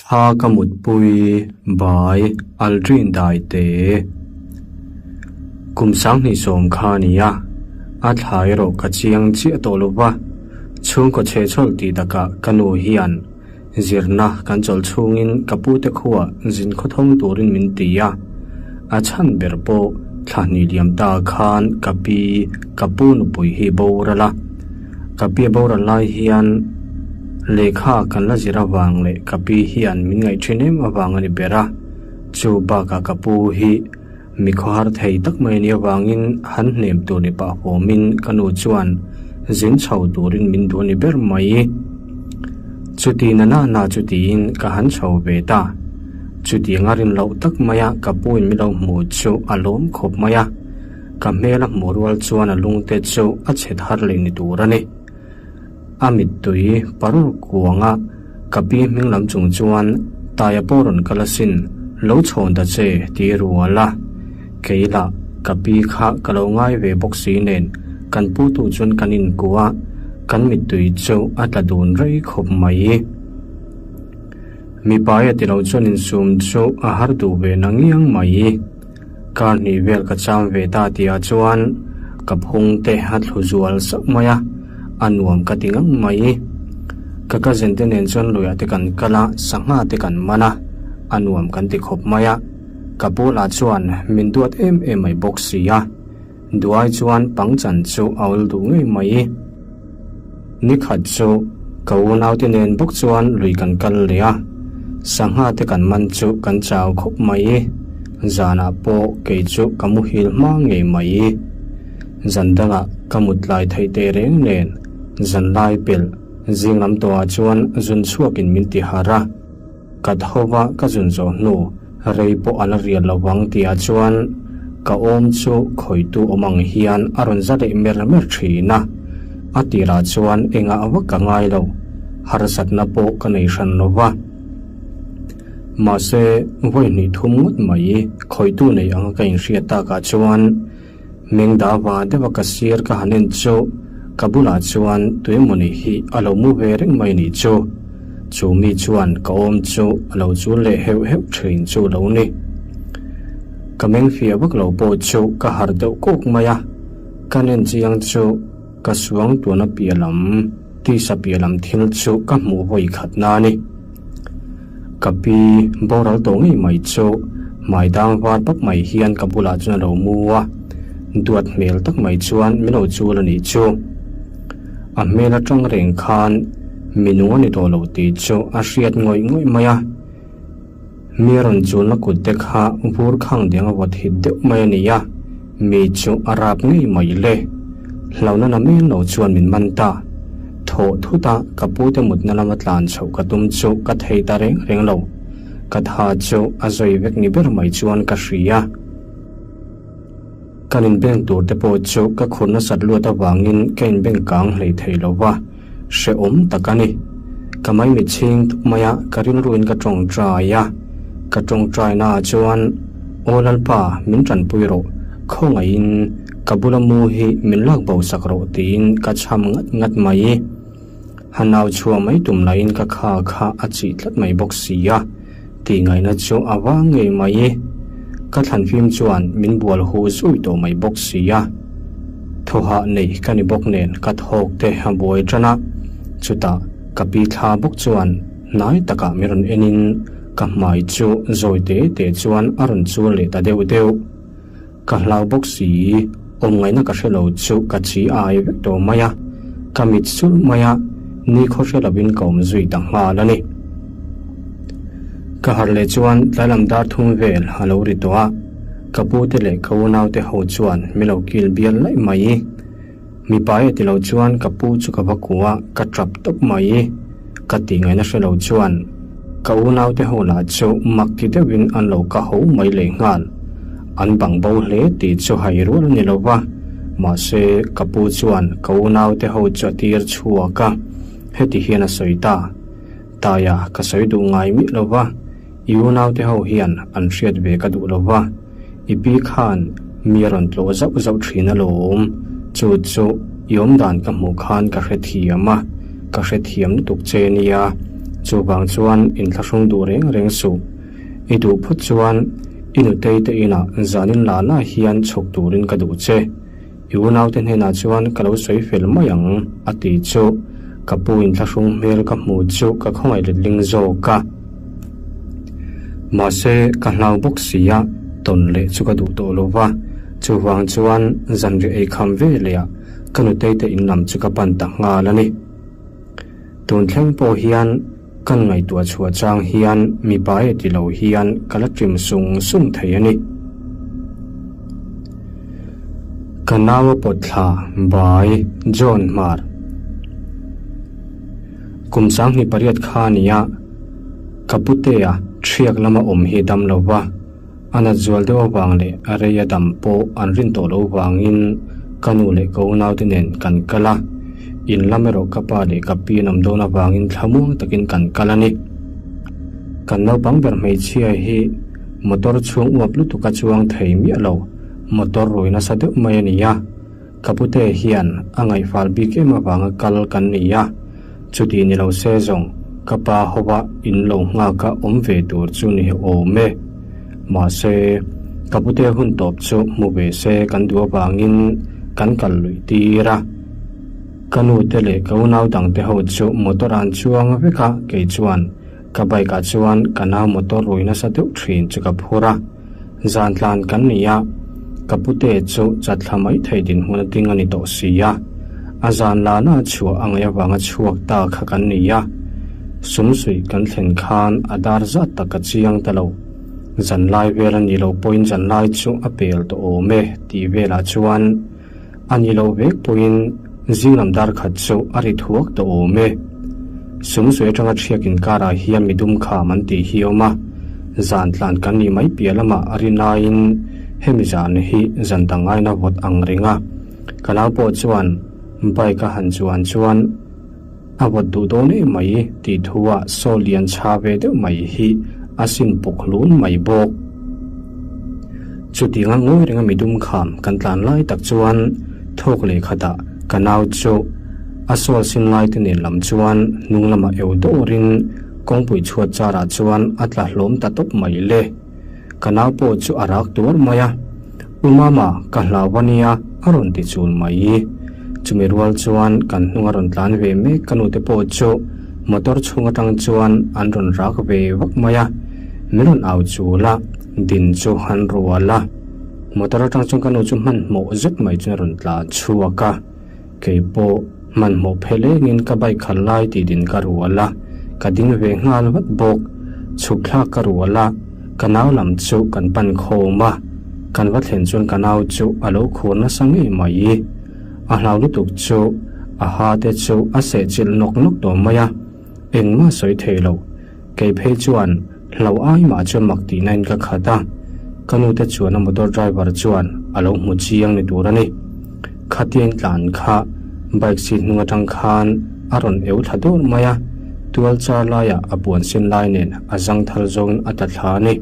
Thla ka mutpui by Aldrin Daite. Kum 2010 kha a ni a, a thla erawh ka chiang chiah tawh lo va, chhungkaw chhehchhawlh tih takah ka nu hian zirna kan chawlh chhungin ka pute khuah zin khawthawng turin min ti a, a chhan ber pawh thla hnih liam ta khan ka pi ka pu nupui hi boral a. Ka pi a boral lai hian lehkha kan la zir avang leh ka pi hian min ngaih thin em avang a ni ber a, chu bakah ka pu hi mi khawhar thei tak mai a nih avangin han hnem tur ni pah huamin ka nu chuan zin chho turin min duh a ni ber mai. Chuti na na na chu tiin ka han chho ve ta. Chutiang a rin loh tak maia ka pu in min lo hmuh chu a lawm khawp mai a. Ka hmel a hmuh rual chuan a lungte chu a chhe thar leh ni tur a ni. A mittui parur kuanga ka pi hming lam chung chuan Taia pawh rawn kal asin, lo chhawn ta che ti rual a. Kei lah ka pi kha ka lo ngai ve bawk si nen kan pu tu chuan kan inkuah a, kan mittui chu a tla dun rei khawp mai. Mipa e tilo chuan insum chu a har duh ve na ngiang mai. Kar hnih vel ka cham ve ta tihah chuan ka phung te a thlu zual sauh mai a, a nuam ka ti ngang mai. Ka cousin te nen chuan luiah te kan kal a, sangha te kan man a, a nuam kan ti khawp mai a. Ka pu lah chuan min duat em em mai bawk si a, duai chuan pangchan chu a awl duh ngei mai. Nikhat chu ka unaute nen bawk chuan lui kan kal leh a, sangha te kan man chu kan chau khawp mai. Zanah pawh kei chu ka muhil hma ngei mai. Zan dangah ka mut tlai theih teh reng nen zan lai pelh zing lam tawhah chuan zun chhuakin min ti harh a. Ka tho va ka zun zawh hnu rei pawh a la rial lo vang tihah chuan ka awm chu khawitu awm ang hian a rawn za leh mer mer thin a. A tirah chuan engah vak ka ngai lo, harsatna pawh ka nei hran lo va. Mahse, vawi hnih thum ngawt mai khawitu nei anga ka inhriat takah chuan Meng da va deuh a ka sir ka han en chu ka bulah chuan tuemawni hi a lo mu ve reng mai nih chu. Chu mi chuan ka awm chu a lo chul leh heuh heuh thin chu lo ni. Ka meng fiah vak lo pawh chu ka harh deuh kawk mai a, ka nen chiang chu ka suang tuana piah lam tisa piah lam thil chu ka hmuh vawi khat na a ni. Ka pi boral tawh ngei mai chu hmai dang var pap mai hian ka bulah chuan a lo mu a, duat hmel tak mai chuan min lo chul a nih chu. A hmel atang reng khan mi nung a ni tawh lo tih chu a hriat ngawih ngawih mai a, mi a rawn chulna kut te kha vur khang deng a vawt hit deuh mai a ni a, mi chu a rap ngei mai le. Hlauhna na meng lo chuan min man ta. Thawh thut a ka pute mutna lama tlan chhoh ka tum chu ka thei ta reng reng lo. Ka tha chu a zawi vek ni ber mai chuan ka hria. Kan inbeng tur te pawh chu ka khur nasat luat avangin ka inbeng kang hlei thei lo va, hrehawm tak a ni. Ka maimit chhing tuk mai a, ka rilruin ka tawngtai a. Ka tawngtaina ah chuan, Aw Lalpa, min tanpui rawh, khawngaihin ka bula mu hi min lak bo sak rawh tiin ka chham ngat ngat mai. Ha nau chhuah mai tum laiin ka kha kha a chih tlat mai bawk si a, tih ngaihna chu a vang ngei mai. Ka thlan fim chuan min bual huh zui tawh mai bawk si a. Thawhah nei ka ni bawk nen ka thawk te a buai tan a, chutah ka pi thla bawk chuan hnai takah min rawn enin ka hmai chu zawi te te chuan a rawn chul leh ta deuh deuh. Ka hlau bawk si, awm ngaihna ka hre lo chu ka chi ai vek tawh mai a, ka mit sulh mai a, ni khaw hre lovin ka awm zui ta nghal a ni. Ka harh leh chuan tlailam dar thum vel a lo ri tawh a, ka pute leh ka unaute ho chuan min lo kil bial laih mai. Mipa e ti lo chuan ka pu chu ka va kuah a, ka tap tawp mai. Ka tih ngaihna hre lo chuan ka unaute ho lah chu mak ti deuhin an lo ka ho mai leh nghal. An bang bo hle tih chu hai rual a ni lo va, mahse ka pu chuan ka unaute ho chu a tir chhuak a, heti hian a sawi ta. Taia ka sawi duh ngai miah lo va, i unaute ho hian an hriat ve ka duh lo va, i pi khan mi a rawn tlawh zauh zauh thin alawm, chu chu i awmdan ka hmuh khan ka hrethiam a, ka hrethiam lutuk che nia. Chuvang chuan inthlahrung duh reng reng suh. I duh phawt chuan i nutei te inah zanin la la hian chhuk turin ka duh che. I unaute hnenah chuan ka lo sawi fel mai ang, a ti chu. Ka pu inthlahrung hmel ka hmu chu ka khawngaih letling zawk a. Mahse, ka hlau bawk si a, tawn leh chu ka duh tawh lo va. Chuvang chuan zanriah ei kham ve leh ah ka nutei te in lam chu ka pan ta nghal a ni. Tun thleng pawh hian kan ngaihtuah chhuah chang hian mipa e ti lo hian ka la ṭim sung sung thei a ni. Ka nau a pawt thla bai John Hmar. Kum 28 kha a ni a, ka putea ṭhiak lama awm hi dam lo va. A nat zual deuh avang leh a rei a dam pawh an rin tawh loh vangin ka nu leh ka unaute nen kan kal a, in lam erawh ka pa leh ka pi an awm dawn avangin thlamuang takin kan kal a ni. Kan naupang ber hmeichhia hi motor chhung uap lutuk a chuang thei miah lo, motor rui nasa deuh mai a ni a. Ka pute hian a ngaihfal bik em avanga kal kan ni a, chuti ni lo se zawng ka pa hova in lo nghaka awm ve tur chu ni awm e. Mahse, ka pute hun tawp chu hmu ve se kan duh avangin kan kal luih tir a. Ka nute leh ka unau dangte ho chu motor an chuang vek a, kei chuan ka bike ah chuan ka nau motor rui nasa deuh thin chu ka phur a. Zan tlan kan ni a, ka pute chu chatthla mai thei dinhmun a ding a ni tawh si a, a zan lana chhuah a ngaih avanga chhuak ta kha kan ni a, sumsuih kan thlen khan a dar zat tak a chiang ta lo. Zanlai vel a nih loh pawhin zanlai chu a pel tawh awm e tih velah chuan A ni lo vek pawhin zinglam dar khat chu a ri thuak tawh awm e. Sumsuih atanga ṭhiak inkarah hian midum kham an tih hi awm a, zan tlan kan nih mai piah lamah a ri naiin hemi zan hi zan dang aina vawt ang reng a. Ka nau pawh chuan bike a han chuan chuan, A vawt duh dawn em mai tih thu ah saw lian chha ve deuh mai hi a sin puk hlun mai bawk. Chutianga ngawi renga midum kham kan tlan lai tak chuan thawk leh khatah ka nau chu a sawl sin lai te nen lam chuan hnung lamah eu dawrin kawngpui chhuat char ah chuan a tla hlawm ta tawp mai le. Ka nau pawh chu a rak tuar mai a, U Mama, ka hlau a nia, a rawn ti chul mai. Chumi rual chuan kan hnung a rawn tlan ve mek ka nute pawh chu motor chhung atang chuan an rawn rak ve vak mai a, min rawn au chul a, din chu an rual a. Motor atang chuan ka nu chu hmanhmawh zet mai chuan a rawn tlan chhuak a. Kei pawh hmanhmawh phe lengin ka bike khalh lai tih din ka rual a, ka ding ve nghal vat bawk. Chhuk thlak ka rual a, ka nau lam chu kan pan khawm a, kan va thlen chuan ka nau chu a lo khur nasa ngei mai. A hlau lutuk chu a ha te chu a sehchilh nawk nawk tawh mai a, engmah sawi thei lo. Kei phei chuan hlo ai mah chuan mak tihna in ka khat a, ka nute chuan a motor driver chuan a lo hmu chiang ni tur a ni. Khatiang tlan kha bike seat hnung atang khan a rawn eu thla dawr mai a, tual char laiah a puan sen lai nen a zang thal zawngin a tla thla a ni.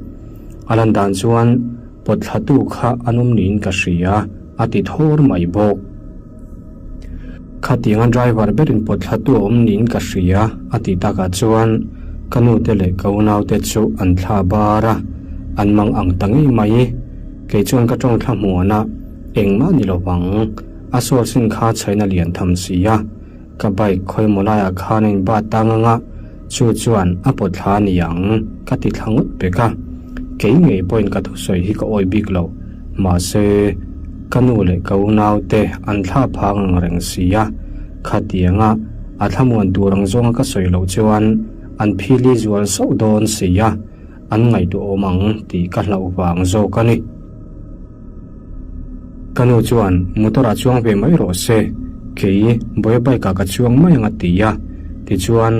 A lan dan chuan pawt thlatu kha an awm niin ka hria a ti thawr mai bawk. Khatianga driver berin pawt thla tu a awm niin ka hria a tih takah chuan ka nute leh ka unaute chu an thla bar a, an mang ang ta ngei mai. Kei chuan ka tawng thla hmuan a, engmah ni lo vang. A sawl sin kha chhaina lian tham si a, ka bike khawimaw laiah khan a inbat tang ang a, chu chuan a pawt thla a ni ang ka ti thla ngawt pek a. Kei ngei pawhin ka thusawi hi ka awi bik lo. Mahse, ka nu leh ka unaute an thla phang ang reng si a, khatianga a thlamuan tur ang zawnga ka sawi loh chuan an phili zual sauh dawn si a, an ngaihtuahawm ang tih ka hlauh vang zawk a ni. Ka nu chuan motor ah chuang ve mai rawh se, kei Boya bike ah ka chuang mai ang a ti a, tichuan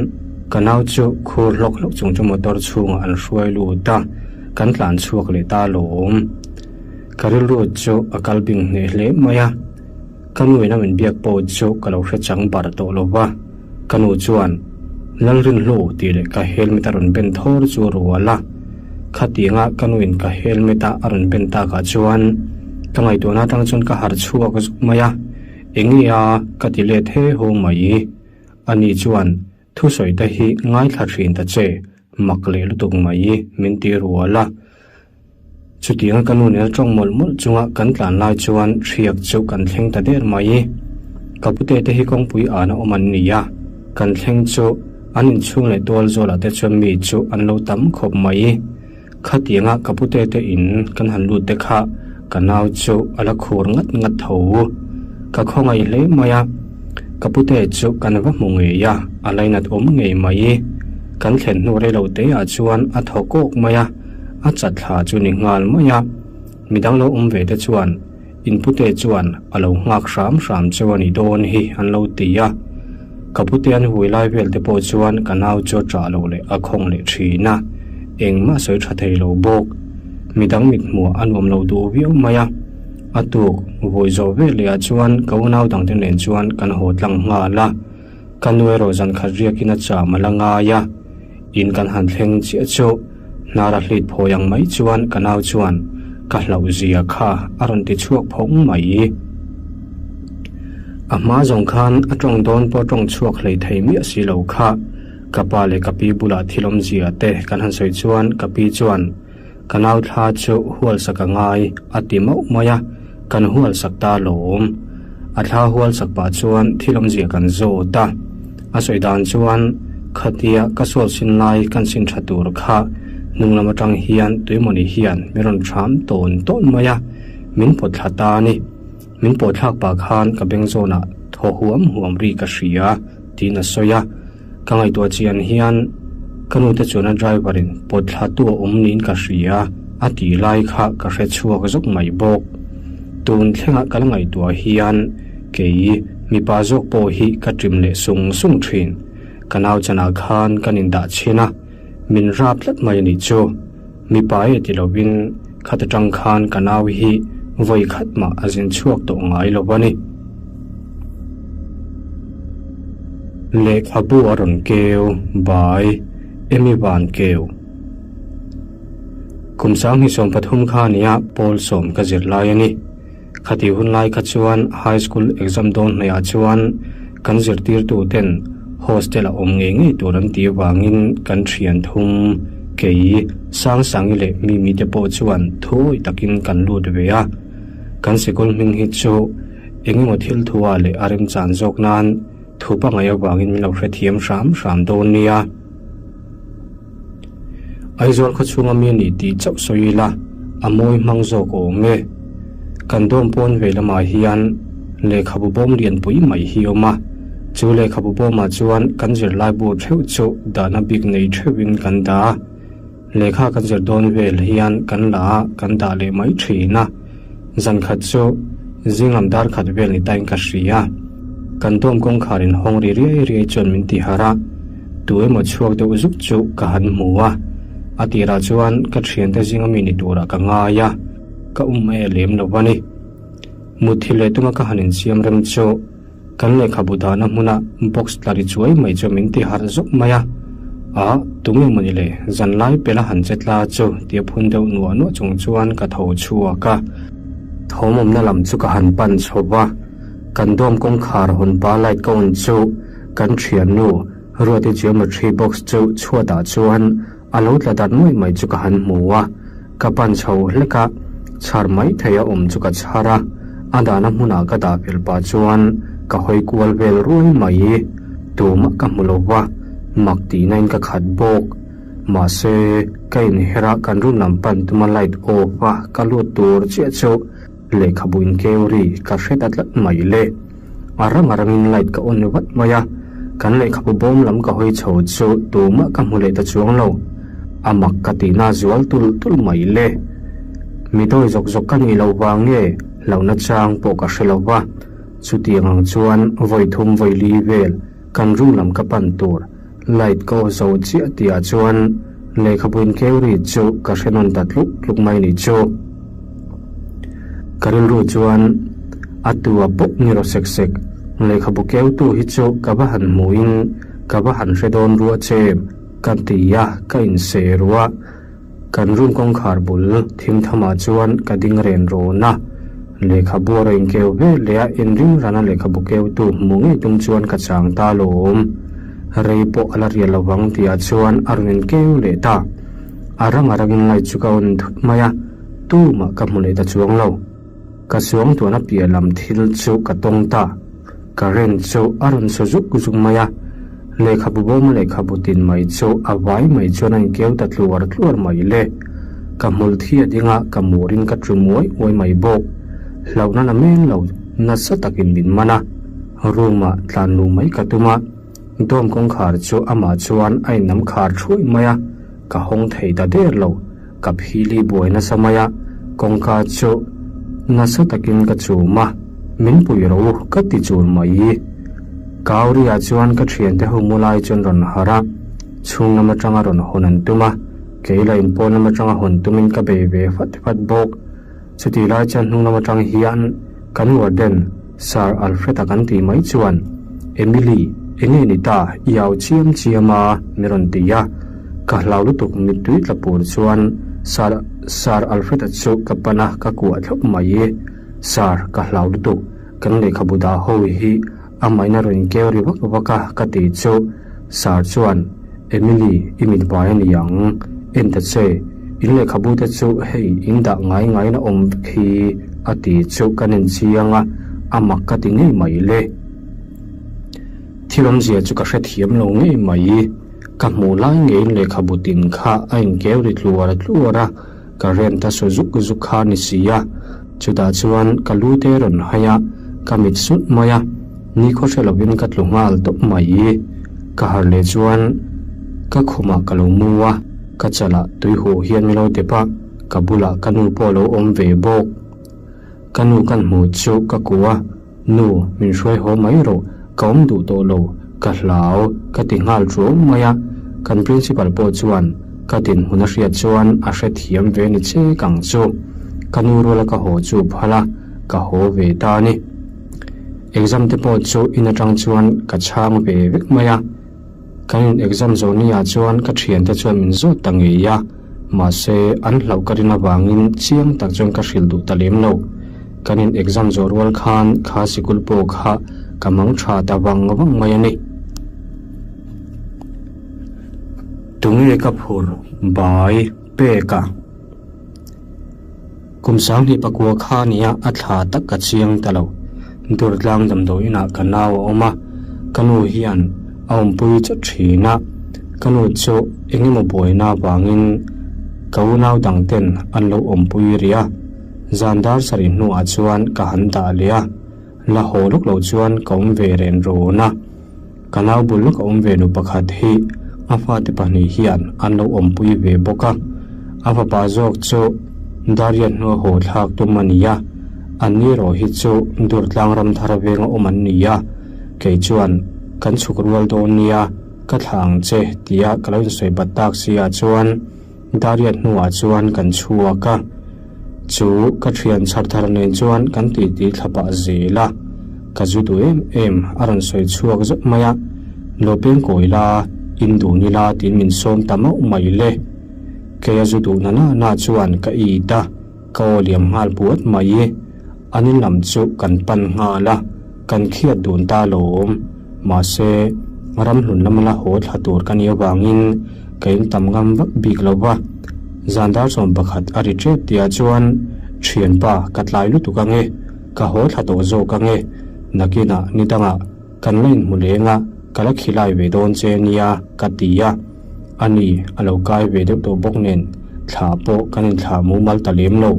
ka nau chu khur hlawk hlawk chung chu motor chhungah an hruai lut a. Kan tlan chhuak leh ta alawm. Ka rilru chu a kal bing hneh hle mai a, ka nu in a min biak pawh chu ka lo hre chang bar tawh lo va. Ka nu chuan, Lalrinhlu tih leh ka helmet a rawn ben thawr chu a rual a. Khatianga ka nu in ka helmet a a rawn ben takah chuan ka ngaihtuahna atang chuan ka harh chhuak zuk mai a, Enge a? ka ti let he haw mai. Ani chuan. Thusawi te hi ngaithla thin ta che, mak leh lutuk mai min ti rual a. Chutianga ka nu nena tawng mawlh mawlh chunga kan tlan lai chuan hriak chu kan thleng ta der mai. Ka pute te hi kawngpui an a awm an ni a, kan thleng chu an inchhung leh tual zawlah te chuan mi chu an lo tam khawp mai. Khatianga ka pute te in kan han lut te kha ka nau chu a la khur ngat ngat tho. Ka khawngaih hle mai a, ka pute chu kan va hmu ngei a, a lainat awm ngei mai. Kan thlen hnu rei lo te ah chuan a thaw kawk mai a, a chat thla chu ni nghal mai a. Midang lo awm ve te chuan In pute chuan a lo nghak hram hram chu a ni dawn hi an lo ti a. Ka pute an hui lai vel te pawh chuan ka nau chu a ṭah loh leh a khawng leh ṭhin a, engmah sawi ṭha thei lo bawk. Midang mithmuh a nuam lo duh viau mai a. A tuk vawi zawh vel leh ah chuan ka unau dangte nen chuan kan haw tlang nghal a. Ka nu erawh zan khat riakin a cham a la ngai a. In kan han thleng chiah chu hnar a hlit phawi ang mai chuan ka nau chuan ka hlauh zia kha a rawn ti chhuak phawng mai. A hma zawng khan a tawng dawn pawh tawng chhuak hlei thei miah si lo kha. Ka pa leh ka pi bulah thil awmzia te kan han sawi chuan ka pi chuan Ka nau thla chu hual sak a ngai a ti mauh mai a, kan hual sak ta lawm. A thla hual sak pah chuan thil awmzia kan zawt a. A sawi dan chuan khatia ka sual sin lai kan sin tha tur kha hnung lam atang hian tuimawni hian min rawn hram tawn tawn mai a, min pawt thla ta a ni. Min pawh thlak pah khan ka beng zawnah thaw huam huam ri ka hria tiin a sawi a. Ka ngaihtuah chian hian ka nute chuan a driver in pawt thla tu a awm niin ka hria a tih lai kha ka hre chhuak zawk mai bawk. Tun thlengah ka la ngaihtuah hian kei mipa zawk pawh hi ka ṭim leh sung sung ṭhin. Ka nau chanah khan kan indah chhin a, min rap tlat mai a nih chu. Mipa e ti lovin khat atang khan ka nau hi vawi khat mah a zin chhuak tawh ngai lo a ni. Lehkhabu a rawn keu bai Emi van keu. Kum 2013 kha nia pawl sawm ka zir lai a ni. Khati hun lai kha chuan high school exam dawn hnaihah chuan kan zirtirtu ten hostel a awm ngei ngei tur an tih avangin kan thian thum, kei, Sangsangi leh Mimi te pawh chuan thuawi takin kan lut ve a. Kan sikul hming hi chu eng emaw thil thua leh a remchan zawk nan thu pangai avangin min lo hrethiam hram hram dawn nia. Aizawl khaw chhunga mi a nih tih chauh sawi ila a mawi hmang zawk awm e. Kan dawm pawn ve lamah hian lehkhabu bawm lianpui mai hi a awm a, chu lehkhabu bawmah chuan kan zirlaibu theuh chu dahna bik nei theuhin kan dah a. Lehkha kan zir dawn vel hian kan la a, kan dah leh mai thin a. Zan khat chu zing lam dar khat vel ni tain ka hria. Kan dawm kawngkhar in hawng ri riai riai chuan min ti harh a, tu emaw chhuak deuh zuk chu ka han hmu a. A tirah chuan ka thiante zinga mi ni turah ka ngai a, ka um e lem lo a ni. Mutthilh leh tuma ka han insiam rem chu. Kan lehkhabu dahna hmuna box tla ri chuai mai chu min ti harh zawk mai a, Ah, tunge mawni le, zanlai pela han che tla chu tia phun deuh nuah nuah chung chuan ka tho chhuak a. Thawmawmna lam chu ka han pan chho va, kan dawm kawngkhar hawn pa light ka on chu kan thiannu Ruati geometry box chu chhuatah chuan A lo tla dat nuaih mai chu ka han hmu a, ka pan chho hlek a, chhar mai thei a awm chu ka chhar a, a dahna hmunah ka dah fel pah chuan ka hawi kual vel ruai mai. Tumah ka hmu lo va, mak tihna in ka khat bawk. Mahse, ka inher a, kan room lam pan tuma light off a, ka lut tur chiah chu Lehkhabu inkeu ri ka hre ta tlat mai le. A rang a rangin light ka on vat mai a, kan lehkhabu bawm lam ka hawi chho chu tumah ka hmu leh ta chuang lo. A mak ka tihna zual tulh tulh mai le. Mi dawi zawk zawk ka nih loh vang nge hlauhna chang pawh ka hre lo va, chutiang ang chuan vawi thum vawi li vel kan room lam ka pan tur light ka aw zo chiah tihah chuan lehkhabu inkeu ri chu ka hre nawn ta tluk tluk mai ni chu. Ka rilru chuan a tua pawp ni rawh sek sek, lehkhabu keutu hi chu ka va han hmuhin ka va han hre dawn ruah che ka ti a, ka inseh ruah. Kan room kawngkhar bul thim thamah chuan ka ding ren rawn a, lehkhabu a rawn inkeu ve leh a, inring rana lehkhabu keutu hmuh ngei tum chuan ka chang ta lawm. Rei pawh a la rial lo vang tihah chuan a rawn inkeu leh ta. A rang a rangin light chu ka on thut mai a, tumah ka hmu leh ta chuang lo. Ka suang tuan a piah lam thil chu ka tawng ta. Current chu a rawn saw zuk zuk mai a, lehkhabu bawma lehkhabu tin mai chu a vai mai chuan a inkeu ta tluar tluar mai le. Ka hmul thi a ding a, ka murin ka ṭum uai uai mai bawk. Hlauhna la men lo, nasa takin min man a, room ah tlan luh mai ka tum a, dawm kawngkhar chu amah chuan a innam khar thuai mai a, ka hawng thei ta der lo. Ka phili buai nasa mai a, kawngka chu nasa takin ka chum a, min pui rawh u ka ti chul mai. Kauri-ah chuan ka thiante ho mu lai chuan rawn harh a, chhung lam atanga rawn hawn an tum a, kei lah in pawn lam atanga hawn tumin ka bei ve fat fat bawk. Chutih lai chuan hnung lam atang hian kan warden Sir Alfred-a kan tih mai chuan, Emily, enge ni ta, i au chiam chiam a, mi rawn ti a. Ka hlau lutuk mittui tla pur chuan Sir Sir Alfred-a chu ka pan a, ka kuah thlawp mai. Sir, ka hlau lutuk, kan lehkhabu dah ho hi amahin a rawn inkeu ri vak vak a, ka ti chu Sir chuan, Emily, i mit vai a ni ang. En ta che, in lehkhabu te chu hei in dah ngai ngaiin a awm vek hi, a ti chu kan en chiang a, a mak ka ti ngei mai le. Thil awmzia chu ka hrethiam lo ngei mai. Ka hmuh lai ngeiin lehkhabu tin kha a inkeu ri tluar tluar a, Ka rem ta saw zuk zuk kha ni si a, chutah chuan ka lu te rawn hai a, ka mit sut mai a, nikhaw hre lovin ka tlu nghal tawp mai. Ka harh leh chuan ka khumah ka lo mu a, ka chalah tui huh hian min lo dep a, ka bulah ka nu pawh a lo awm ve bawk. Ka nu kan hmuh chu ka kuh a. Nu, min hruai haw mai rawh, ka awm duh tawh lo, ka hlau, ka ti nghal ṭuau mai a. Kan principal pawh chuan ka dinhmun a hriat chuan a hrethiam ve ni chek ang chu. Ka nu ruala ka haw chu phal a, ka haw ve ta a ni. Exam te pawh chu in aṭang chuan ka chhang ve vek mai a. Kan in exam zawh ni ah chuan ka thiante chuan min zawt ta ngei a, mahse an hlauh ka rin avangin chiang tak chuan ka hrilh duh ta lem lo. Kan in exam zawh rual khan kha sikul pawh kha ka mang tha ta vang vang mai a ni. Tunge ka phur bai pek a? Kum 2000 pakua kha nia a thla tak ka chiang ta lo. Durtlang damdawi inah ka nau a awm a, ka nu hian a awmpui chawt thin a. Ka nu chu eng emaw buaina avangin ka unau dang ten an lo awmpui rih a. Zan dar sarih hnuah chuan ka han dah leh a, la haw lawk loh chuan ka awm ve ren rawn a. Ka nau bul lawk a awm ve nu pakhat hi a fate pahnih hian an lo awmpui ve bawk a, a fapa zawk chu Darian hnua haw thlak tum a ni a, an ni erawh hi chu Durtlang ram thar venga awm an ni a, kei chuan kan chhuk rual dawn nia ka thlah ang che tia ka lo insawi bat tak si ah chuan Dariat hnuah chuan kan chhuak a, chu ka thian chhar thar nen chuan kan titi thla pah zel a, ka zu duh em em a rawn sawi chhuak zawk mai a, Lo peng kawi la, in duh ni la tiin min sawm ta mauh mai le. Kei a zu duh na na na chuan ka it a. Ka aw liam nghal puat mai. An in lam chu kan pan nghal a, kan khiat dun ta lawm. Mahse, ramhlun lama la haw thla tur ka nih avangin ka in tam ngam vak bik lo va. Zan dar 11 a ri tep tihah chuan, Thianpa, ka tlai lutuk ange, ka haw thla tawh zawk ange, nakinah ni dangah kan la inhmu leng a, ka la khilai ve dawn che nia, ka ti a. A ni, a lo kai ve deuh tawh bawk nen thla pawh kan inthlah mumal ta lem lo.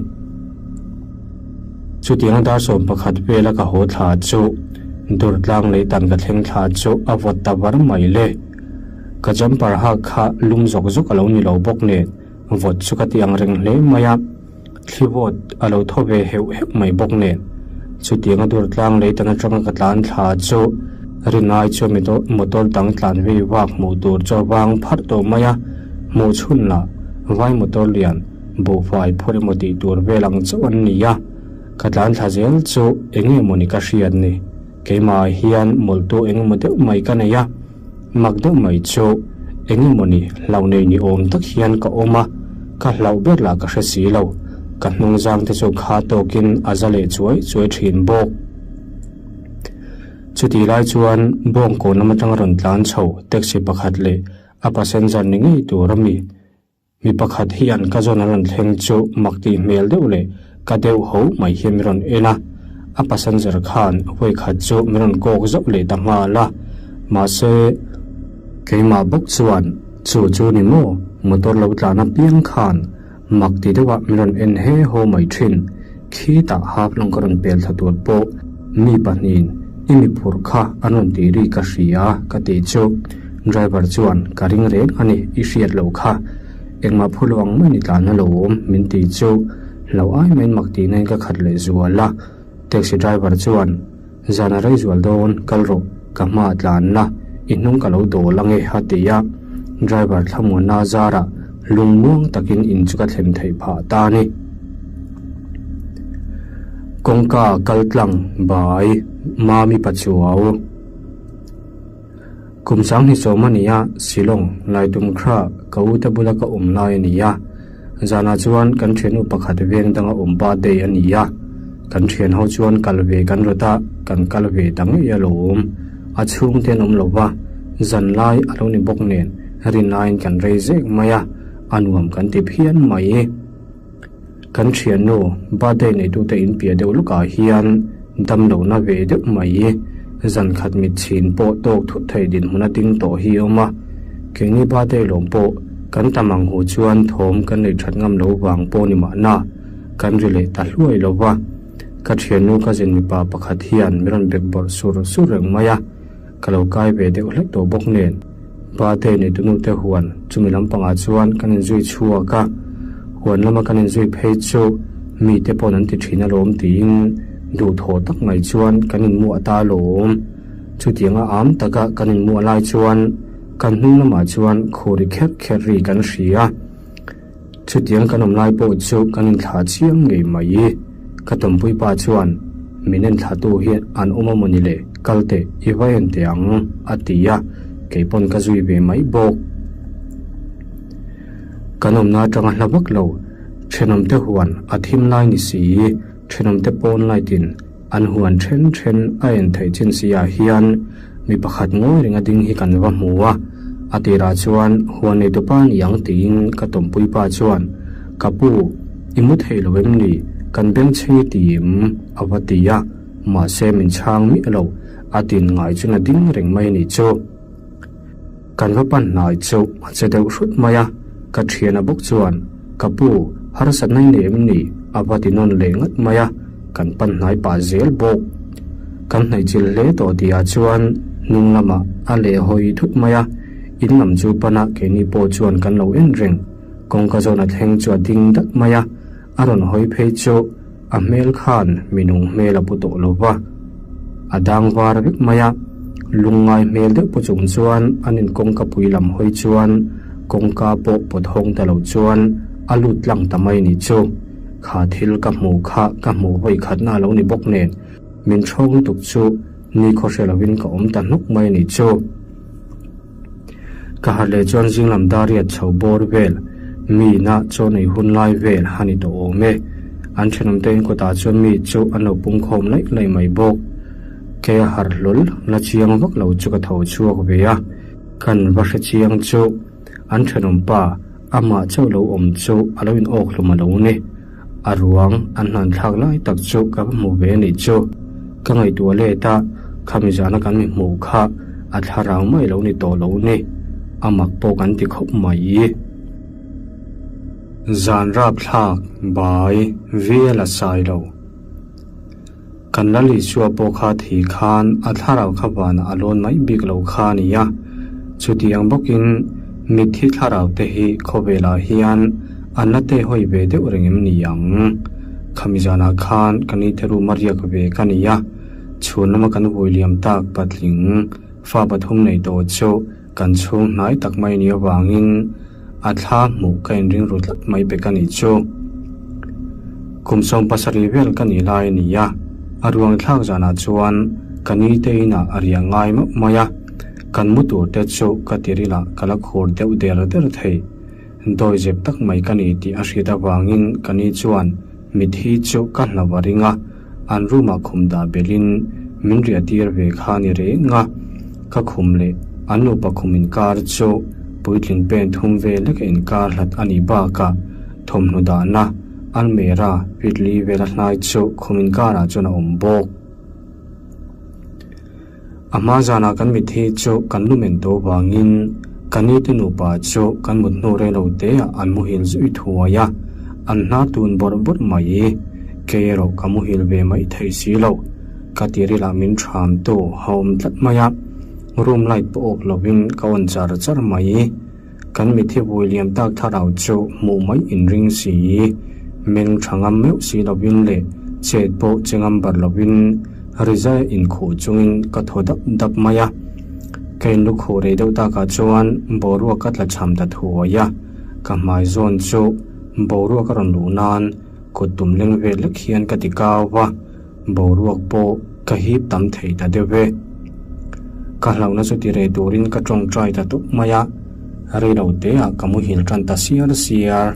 Chutianga dar 11 vela ka haw thla chu Durtlang leitan ka thleng thla chu a vawt ta var mai le. Ka jumper hak kha lum zawk zawk a lo ni lo bawk nen vawt chu ka ti ang reng hle mai a. Thli vawt a lo thaw ve heuh heuh mai bawk nen, chutianga Durtlang leitan atanga ka tlan thla chu rinai chu motor dang tlan vei vak hmuh tur chu a vang pharh tawh mai a, hmuh chhun lah vai motor lian buhfai phur emaw tih tur vel ang chauh an ni a, ka tlan thla zel chu eng nge mawni ka hriat ni, keimah hian mawlhtu eng emaw deuh mai ka nei a. Mak deuh mai chu eng emawni hlauh nei ni awm tak hian ka awm a, ka hlauh ber lah ka hre si lo. Ka hnung zang te chu kha tawkin a za leh chuai chuai thin bawk. Chutih lai chuan Bawngkawn lam atanga rawn tlan chho taxi pakhat leh a passenger ni ngei tur a mi mi pakhat hian ka zawn an rawn thleng chu mak tih hmel deuh leh ka deuh ho mai hian min rawn en a, a passenger khan vawi khat chu min rawn kawk zauh leh ta nghal a, mahse keimah bawk chuan chu chu ni maw motor lo tlan apiang khan Mak ti deuhah min rawn en he haw mai thin. Khitah hap lawng ka rawn pel thla tur pawh mi pahnihin i mi phurh kha an rawn tih ri ka hria ka tih chu driver chuan ka ring reng a ni i hriat loh kha engmah phu lo ang mai ni tlan a lo awm min tih chu hlo ai maiin mak tihna in ka khat leh zual a taxi driver chuan Zan a rei zual dawn, kal rawh, ka hma a tlan la, i hnung ka lo dawl ange a ti a, driver thlamuanna a zarah lungmuang takin in chu ka thlen theih phah ta a ni. Kawngka kal tlang bai Mami Pachuau. Kum 2010 a ni a, Shillong, Laitumkhra, ka u te bula ka awm lai a ni a. Zanah chuan kan thiannu pakhat veng danga awm birthday a ni a. Kan thian ho chuan kal ve kan rawt a, kan kal ve ta ngei alawm. A chhungte an awm lo va, zan lai a lo ni bawk nen rin laiin kan rei zek mai a, a nuam kan ti phian mai. Kan thiannu birthday neitute in piah deuh lukah hian damlohna ve deuh mai zan khat mit chhin pawh tawk thut thei dinhmun a ding tawh hi a awm a. Keini birthday lawm pawh kan tam ang hu chuan thawm kan neih that ngam lo vang pawh ni mahna kan ri leh ta hluai lo va. Ka thiannu cousin mipa pakhat hian min rawn bek bawrh sur sur reng mai a. Ka lo kai ve deuh hlek tawh bawk nen Bate neitunute huan chumi lampangah chuan kan inzui chhuak a, huan lama kan inzui phei chu mite pawn an ti thin alawm tiin duhthawh tak mai chuan kan inmuah ta alawm. Chutianga am taka kan inmuah lai chuan kan hnung lamah chuan khuri kherh kherh ri kan hria. Chutiang kan awm lai pawh chu kan inthlah chiang ngei mai. Ka tawmpui pa chuan, Min enthlahtu hi an awm a mawni le, kal teh, i va en teh ang, a ti a, kei pawn ka zui ve mai bawk. Kan awmna atanga hla vak lo, thenawmte huan a thim lai ni si, thenawmte pawn light in An huan then then a en theih chin si ah hian mi pakhat ngawi reng a ding hi kan va hmu a, a tirah chuan huan nei tupa ni ang tiin ka tawmpui pa chuan, Ka pu, i mu thei lo em ni? Kan bengchheng i ti em? a va ti a, mahse min chhang miah lo, a din ngai chuan a ding reng mai a nih chu. Kan va pan hnai chu a che deuh hrut mai a, ka thiana bawk chuan, Ka pu, harsatna i nei em ni? a va ti nawn leh ngat mai a, kan pan hnai pah zel bawk. Kan hnaihchilh hle tawh tihah chuan hnung lamah a leh hawi thut mai a, in lam chu pana keini pawh chuan kan lo en reng. Kawngka zawn a thleng chu a ding dat mai a, A rawn hawi phei chu a hmel khan minung hmel a pu tawh lo va, a dang var vek mai a. Lungngai hmel deuh pu chung chuan an in kawngka pui lam hawi chuan kawngka pawh pawt hawng ta lo chuan a lut tlang ta mai ni chu. Kha thil ka hmuh kha ka hmuh vawi khatna a lo ni bawk nen min ṭhawng lutuk chu ni khaw hre lovin ka awm ta hnuk mai ni chu. Ka harh leh chuan zinglam dariat chho bawr vel, mi na chaw nei hun lai vel a ni tawh awm e. An thenawmte in kawtah chuan mi chu an lo pungkhawm laih laih mai bawk. Kei a harh hlawl la chiang vak lo chu ka tho chhuak ve a, kan va hre chiang chu an thenawm pa amah chauh lo awm chu a lo in awk hlum a lo ni. A ruang an hlan thlak lai tak chu ka va hmu ve a nih chu. Ka ngaihtuah let a, khami zana kan mi hmuh kha a thlarau mai lo ni tawh lo ni. A mak pawh kan ti khawp mai. Zan rap thlak bai vial a sai lo. Kan Lal Isua pawh kha thi khan a thlarau kha vanah a lawn mai bik lo kha a ni a. Chutiang bawkin mitthi thlarau te hi khawvelah hian an la te hawi ve deuh reng em ni ang? Khami zanah khan ka nite room a riak ve ka ni a, chhun lama kan vui liam tak patling fa pathum nei tawh chu kan chhung hnai tak mai ni avangin A thla hmuh ka inring ru tlat mai pek a nih chu. Kum 70 vel ka nih lai a ni a, a ruang thlak zanah chuan ka ni te inah a riah ngai mauh mai a, kan mu tur te chu ka tirilah ka la khur deuh der der thei. Dawizep tak mai ka ni tih a hriat avangin ka ni chuan mithi chu ka hlauh a ring a, an room ah khum dah belhin. min riah tir ve kha a ni reng a. Ka khum leh an nupa khum inkar chu puitling pen thum vel leka inkar hlat a nih bakah thawmhnaw dahna almera feet li vela hlai chu khum inkarah chuan a awm bawk. A hma zanah kan mitthi chu kan lu men tawh vangin ka nite nupa chu kan mut hnu rei lo teah an muhil zui thuai a, an hnar tun bawrh bawrh mai. Kei erawh ka muhil ve mai thei si lo. Ka tirilah min ṭhamtu a awm tlat mai a, room light pawh awk lovin ka on char char mai. Kan mitthi vui liam tak thlarau chu hmuh mai inring si, meng tha ngam meuh si lovin leh chet pawh che ngam bar lovin rizai inkhuh chungin ka thaw dap dap mai a. Ka inlukhuh rei deuh takah chuan boruak ka tla cham ta thuai a, ka hmai zawn chu boruak a rawn luh nan kut tum leng vel lek hian ka ti kau va. Boruak pawh ka hip tam thei ta deuh e. Ka hlauhna chu ti reh turin ka tawngtai ta tawp mai a, rei lo teah ka muhil tan ta siar siar.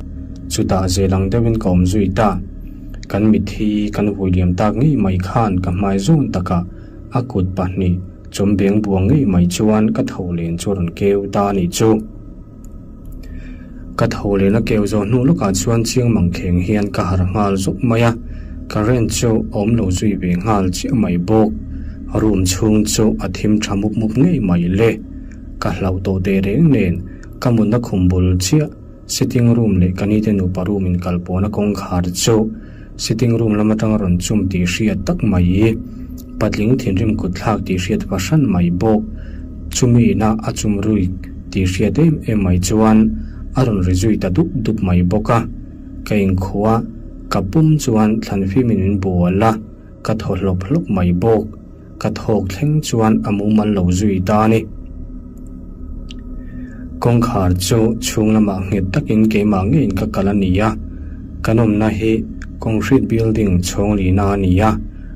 Chutah zel ang deuhin ka awm zui ta. Kan mitthi kan vui liam tak ngei mai khan ka hmai zawn takah a kut pahnih chawm beng buang ngei mai chuan ka tho len chu a rawn keu ta a nih chu. Ka tho leh na keu zawh hnu lawkah chuan chiang mang kheng hian ka harh nghal zawk mai a, current chu a awm lo zui ve nghal chiah mai bawk. Room chhung chu a thim tha mup mup ngei mai le. Ka hlauh tawh teh reng nen ka mutna khum bul chiah sitting room leh ka nite nupa room in kal pawhna kawngkhar chu Sitting room lam atanga rawn chum tih hriat tak mai, patling thinrim kut thlak tih hriat fahran mai bawk. Chumi ina a chum rui tih hriat em em mai chuan a rawn ri zui ta dup dup mai bawk a. Ka inkhuh a, ka pum chuan thlanfimin min bual a, ka thaw hlawp hlawp mai bawk. Ka thawk thleng chuan a mumal lo zui ta a ni. Kawngkhar chu chhung lamah nghet takin keimah ngeiin ka kal a ni a, kan awmna hi concrete building chhawng lihna a ni a,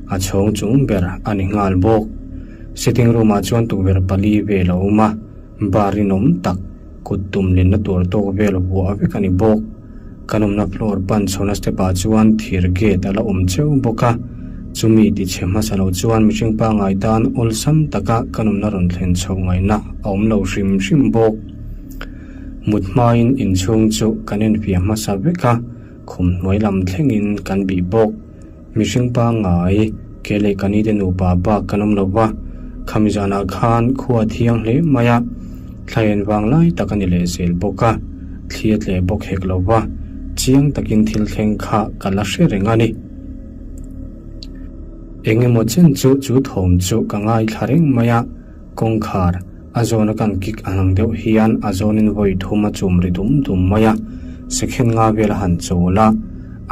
a chhawng chung ber a ni nghal bawk. Sitting room ah chuan tukverh pali vel a awm a, bar rinawm tak kut tum lenna tur tawk vel vuah vek a ni bawk. Kan awmna floor pan chhawna step ah chuan thir gate a la awm cheu bawk a, chumi ti chhe hmasa lo chuan mihring pangngai tan awlsam taka kan awmna rawn thlen chhoh ngaihna a awm lo hrim hrim bawk. Mut hmain inchhung chu kan enfiah hmasa vek a, khum hnuai lam thlengin kan bih bawk. Mihring pangngai, ke leh ka nite nupa bak kan awm lo va, khami zanah khan khua a thiang hle mai a, thlaen vang lai tak a ni leh zel bawk a, thli a tleh bawk hek lo va, chiang takin thil thleng kha ka la hre reng a ni. Eng emaw chen chu chu thawm chu ka ngaithla reng mai a, kawngkhar A zawna kan kik ang ang deuh hian a zawnin vawi thum a chum ri dum dum mai a, sekhen nga vel a han chawl a,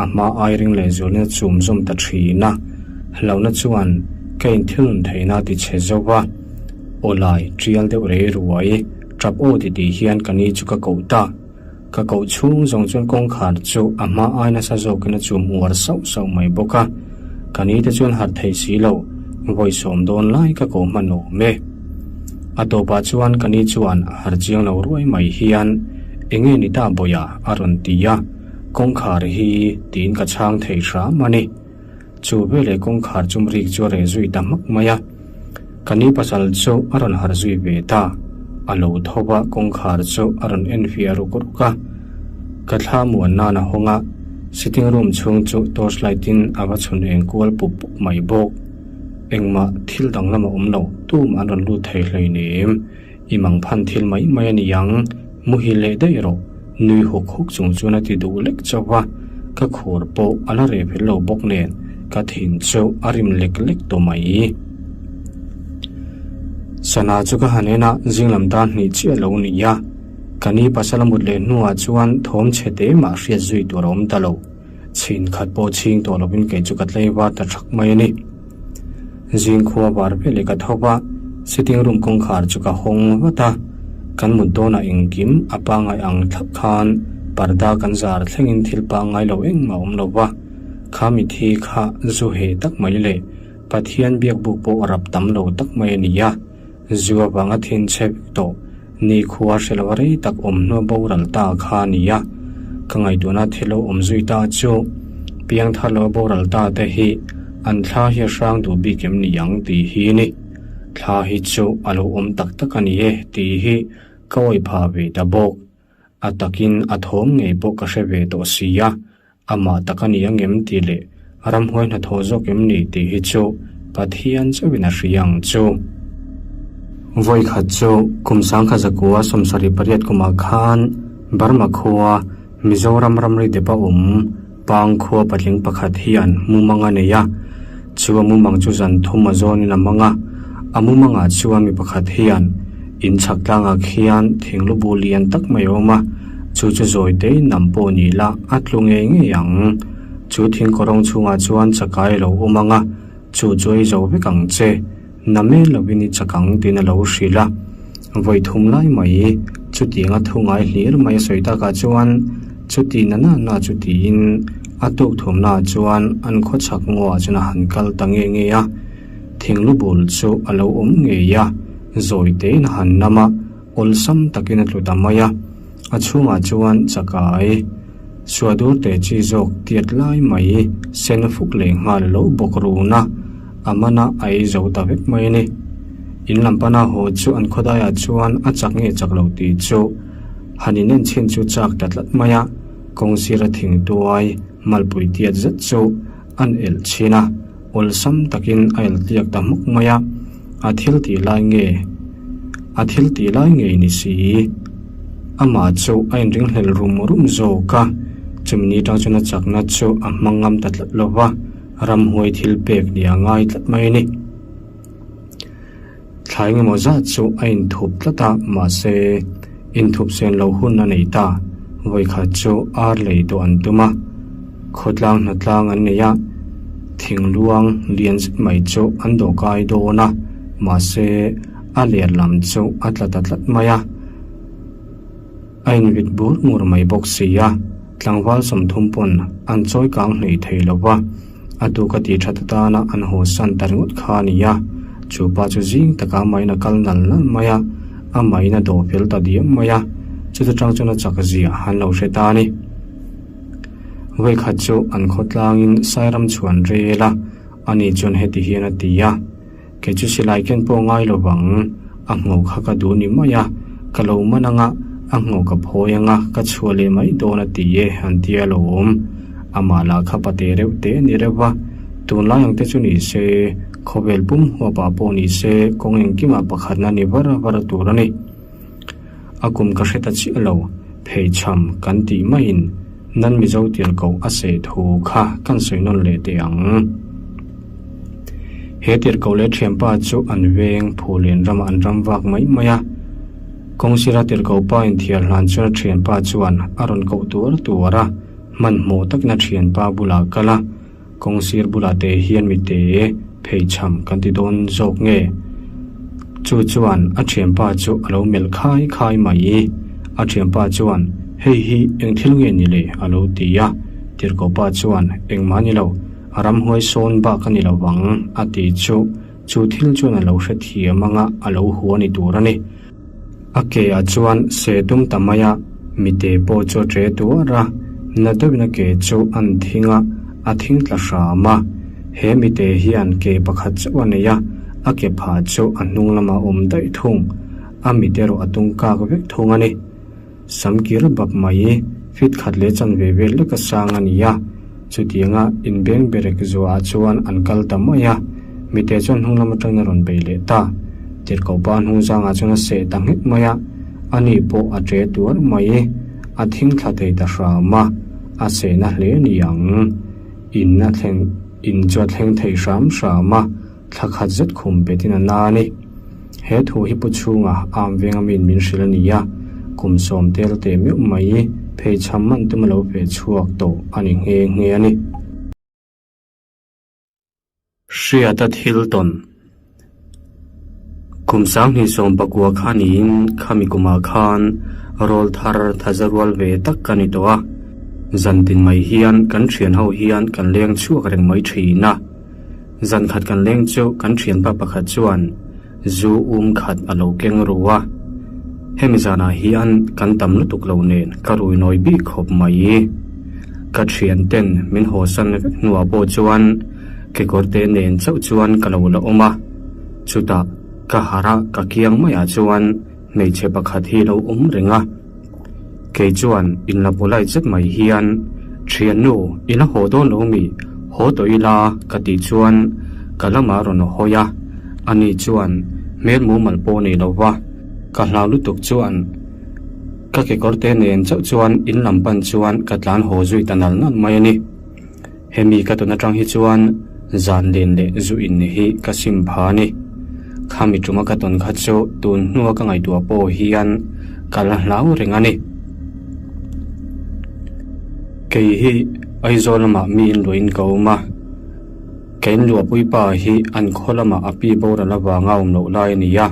a hma ai ring leh zualin a chum zawm ta thin a, hlauhna chuan ka inthilnun theihna a ti chhe zo va, aw lai tial deuh rei ruai, tap aw ti tih hian ka ni chu ka koh ta. Ka koh chhung zawng chuan kawngkhar chu a hma ai nasa zawkin a chum uar sauh sauh mai bawk a, ka ni te chuan harh thei si lo, vawi sawm dawn lai ka koh hman awm e. A tawpah chuan ka ni chuan harh chiang lo ruai mai hian, Enge ni ta bawiha? a rawn ti a, kawngkhar hi tiin ka chhang thei hram a ni. Chu veleh kawngkhar chum rik chu a reh zui ta hmak mai a. Ka ni pasal chu a rawn harh zui ve ta. A lo tho va, kawngkhar chu a rawn en fiah ruk ruk a. Ka thla muan nan a hawng a, sitting room chhung chu torch light in a va chhun eng kual pup pup mai bawk. Engmah thil danglam a awm lo, tum an rawn lut thei hleinem. I mangphan thil mai mai a ni ang, muhil leh daih rawh, nui huk huk chung chuan a ti duh lek chauh va, ka khur pawh a la reh fel lo bawk nen ka thin chu a rim lek lek tawh mai. Sana chu ka han en a, zinglam tan hnih chiah lo ni a, ka ni pasal a mut leh hnuah chuan thawm chhe te mah hriat zui tur a awm ta lo. Chhin khat pawh chhing tawh lovin kei chu ka tlei var ta thak mai a ni. Zing khua var veleh ka tho va, sitting room kawngkhar chu ka hawng vat a, kan mut dawnah engkim a pangngai ang thlap khan parda kan zar thlengin thil pangngai lo engmah a awm lo va, kha mithi kha zu heh tak mai leh Pathian biakbuk pawh rap tam lo tak mai a ni a. Zu avanga thin chhe vek tawh nikhua hre lo rei tak awm hnua boral ta kha a ni a, ka ngaihtuahna thil lo awm zui ta chu piangthar lo boral ta te hi An thla hi a hrang duh bik em ni ang tih hi ni. Thla hi chu a lo awm tak tak a ni e tih hi ka awih phah ve ta bawk. A takin a thawm ngei pawh ka hre ve tawh si a, amah tak a ni ang em tih leh ramhuai hnathawh zawk em ni tih hi chu Pathian chauhin a hria ang chu. Vawikhat chu kum sangkhat zakua 78 kumah khan Burma khua Mizoram ramri depa awm Pang khua patling pakhat hian mumang a nei a, chu a mumang chu zan thum a zawnin a mang a. A mumangah chuan mi pakhat hian in chhak tlangah khian thinglu bu lian tak mai a awm a, chu chu zawi te in nam pawh ni la a tlu ngei ngei ang. Chu thing kawrawng chhungah chuan chakai a lo awm ang a, chu chu ei zo vek ang che. Na mel lovin i chak ang tiin a lo hrilh a. Vawi thum lai mai chutianga thu ngai hlir mai a sawi takah chuan chuti na na na chu tiin a tuk thumnaah chuan an khaw chhak ngawah chuan a han kal ta nge nge a. Thinglu bul chu a lo awm ngei a, zawi tein a han nam a, awlsam takin a tlu ta mai a. A chhungah chuan chakai suadur te chi zawk tiat lai mai sen fuk leh nghal lo bawk run a, a man a a ei zo ta vek mai a ni. In lam pana haw chu an khawdaiah chuan a chak nge chak lo tih chu han inen chhin chu chak ta tlat mai a, kawng sira thing tuai malpui tiat zet chu an elh chhin a, awlsam takin a elh tliak ta hmuk mai a, a thil tih lai nge a thil tih lai ngei ni si? Amah chu a inringhlel rum rum zawk a, chumi ni tang chuan a chakna chu a hmang ngam ta tlat lo va, ramhuai thil pek ni a ngai tlat mai a ni. Thlai engemaw zat chu a inthup tlat a, mahse inthup sen lo hun a nei ta. Vawikhat chu ar lei tawh an tum a, khawtlang hnatlang an nei a, thingluang lian zet mai chu an dawhkai dawn a, mahse a ler lam chu a tla ta tlat mai a. A invit bur ngur mai bawk si a, tlangval 30 pawn an chawi kang hleih thei lo va, a tuk a tih that atana an haw san ta ringawt kha a ni a, chu pa chu zing taka amahin a kal nal nal mai a, amahin a dawh fel ta diam mai a, chuta tang chuan a chak zia an lo hre ta a ni. Vawikhat chu an khawtlangin Sairam chhuan rel a, ani chuan heti hian a ti a. Kei chu silai ken pawh ngai lo vang, a nghawk kha ka duh ni mai a, ka lo man anga, a nghawk ka phawi anga, ka chhuah leh mai dawn a ti e, an ti a lo awm. Amah lah kha pate reuh te a ni reuh va, tunlai ang te chu ni se, khawvel pum huapah pawh ni se, kawng engkimah pakhatna ni var var tur a ni. A kum ka hre ta chiah lo, pheichham kan tih maiin nan Mizo tirhkoh a seh thu kha kan sawi nawn leh teh ang. He tirhkoh leh thianpa chu an veng Phulian ramah an ram vak mai mai a. Kawngsira tirhkoh pa inthiar hlan chuan a thianpa chuan a rawn koh tuar tuar a, hmanhmawh takin a thianpa bulah a kal a. Kawngsir bulah te hian mite pheichham kan ti dawn zawk nge? Chu chuan a thianpa chu a lo melh khai khai mai. A thianpa chuan, Hei hi eng thil nge ni le? a lo ti a. Tirhkohpa chuan, Engmah ni lo, a ramhuai sawn bak a ni lo vang, a ti chu. Chu thil chuan a lo hrethiam anga a lo hua ni tur a ni. A ke ah chuan se tum ta mai a, mite pawh chu a ṭe tuar a, na deuhin a ke chu an thing a, a thing tla hram a. He mite hian ke pakhat chauh a nei a, a ke phah chu a hnung lamah a awm daih thung, a mit erawh a tung kak vek thung a ni. Sam kir bap mai, fit khat leh chanve vel lek a sang a ni a, chutianga inbeng berek zuahah chuan an kal ta mai a, mite chuan hnung lam atangin a rawn bei leh ta. Tirhkoh pa hnung zangah chuan a seh ta nghek mai a, ani pawh a ṭe tuar mai, a thing thla thei ta hram a, a sehna hle a ni ang. In a thleng, in chu a thleng thei hram hram a. Thla khat zet khum betin a na a ni. He thu hi pu chhunga am venga miin min hrilh a ni a, kum sawm tel teh meuh mai pheichham man tum a lo feh chhuak tawh a ni nghe nghe a ni. Hriata thil tawn Kum 2019 kha niin khami kumah khan rawl thar thaza rual ve tak ka ni tawh a, zantin mai hian kan thian ho hian kan leng chhuak reng mai thin a. Zan khat kan leng chu kan thianpa pakhat chuan zu um khat a lo keng ru a, hemi zanah hian kan tam lutuk lo nen ka rui nawi bik khawp mai. Ka thian ten min haw san vek hnuah pawh chuan Kekawrte nen chauh chuan ka lo la awm a, chutah ka harh a ka kiang maiah chuan hmeichhe pakhat hi lo awm reng a. Kei chuan inla polite zet mai hian, Thiannu, i la haw dawn lo mi? Haw tawh ila ka tih chuan ka lamah a rawn hawi a, ani chuan hmel mumal pawh nei lo va, ka hlau lutuk chuan ka kekawrte nen chauh chuan in lam pan chuan ka tlan haw zui ta nal nal mai a ni. Hemi ka tawn atang hi chuan zan len leh zu in hi ka sim pha a ni. Khami tuma ka tawn kha chu tun hnua ka ngaihtuah pawh hian ka la hlau reng a ni. Kei hi Aizawl lamah mi inluahin ka awm a, ka inluahpui pa hi an khaw lamah a pi boral avanga awm loh lai a ni a.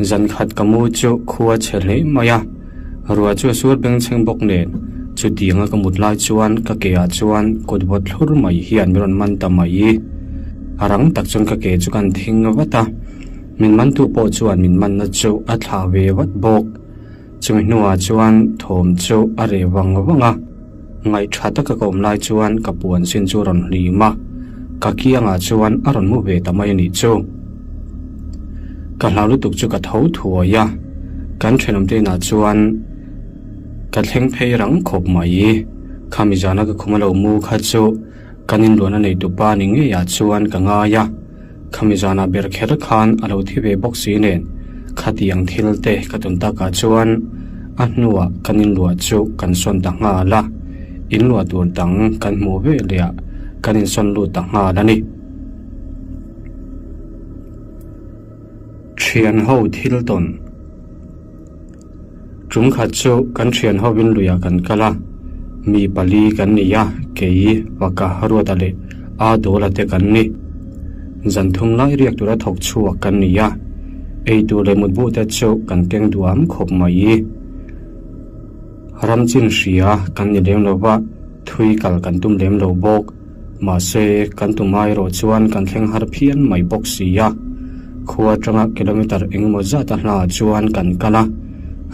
Zan khat ka mu chu khua chhe hle mai a, ruah chu a sur bengchheng bawk nen, chutianga ka mut lai chuan ka ke ah chuan kut vawt thlur mai hian min rawn man ta mai. A rang tak chuan ka ke chu kan thing vat a, min mantu pawh chuan min manna chu a thlah ve vat bawk. Chumi hnuah chuan thawm chu a reh vang vang a. Ngaih tha taka ka awm lai chuan ka puan sin chu a rawn hlim a, ka kiangah chuan a rawn mu ve ta mai a nih chu. Ka hlau lutuk chu ka tho thuai a, kan thenawmte inah chuan ka thleng phei rang khawp mai. Khami zana ka khum a lo mu kha chu kan inluahna neitupa ni ngeiah chuan ka ngai a. Khami zanah ber kher khan a lo thi ve bawk si nen, khatiang thil te ka tawn takah chuan a hnuah kan inluah chu kan sawn ta nghal a, inluah tur dang kan hmuh ve leh ah kan insawn lut ta nghal a ni. Thian ho thil tawn. Tum khat chu kan thian hovin luiah kan kal a, mi pali kan ni a, kei, Vaka, Ruata leh A Dawla te kan ni. Zan thum lai riak tura thawk chhuak kan ni a, ei tur leh mutbu te chu kan keng duam khawp mai. Ram chin hria kan ni lem lo va, thui kal kan tum lem lo bawk. Mahse, kan tum erawh chuan kan thleng har phian mai bawk si a. Khua atanga kilometre engemaw zat a hlaah chuan kan kal a,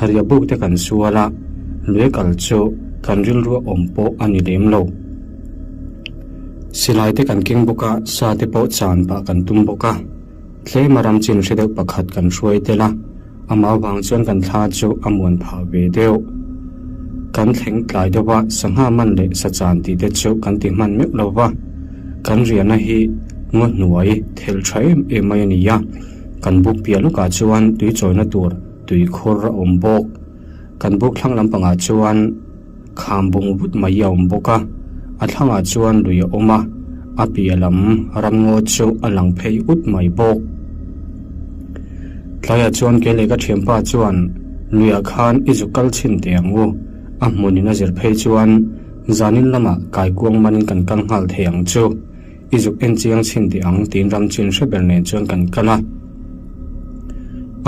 riahbuk te kan sual a, lui kal chu kan rilru a awm pawh a ni lem lo. Silai te kan keng bawk a, sa te pawh chan pah kan tum bawk a. Tlema ram chin hre deuh pakhat kan hruai tel a. Amah avang chuan kan thla chu a muan phah ve deuh. Kan thleng tlai deuh a, sangha man leh sachan tih te chu kan ti hman meuh lo va. Kan riahna hi ngaw hnuai thel tha em em mai a ni a, kan buk piah lawkah chuan tui chawina tur tui khur a awm bawk. Kan buk thlang lampangah chuan. Kham bung vut mai a awm bawk a, a thlangah chuan lui a awm a, a piah lam ramngaw chu a lang phei ut mai bawk. Tlaiah chuan kei leh ka thianpa chuan luiah khan i zuk kal chhin teh ang u, a hmunin a zir phei chuan zanin lamah kaikuang manin kan kal nghal thei ang chu. I zuk en chiang chhin teh ang tiin ram chin hre ber nen chuan kan kal a.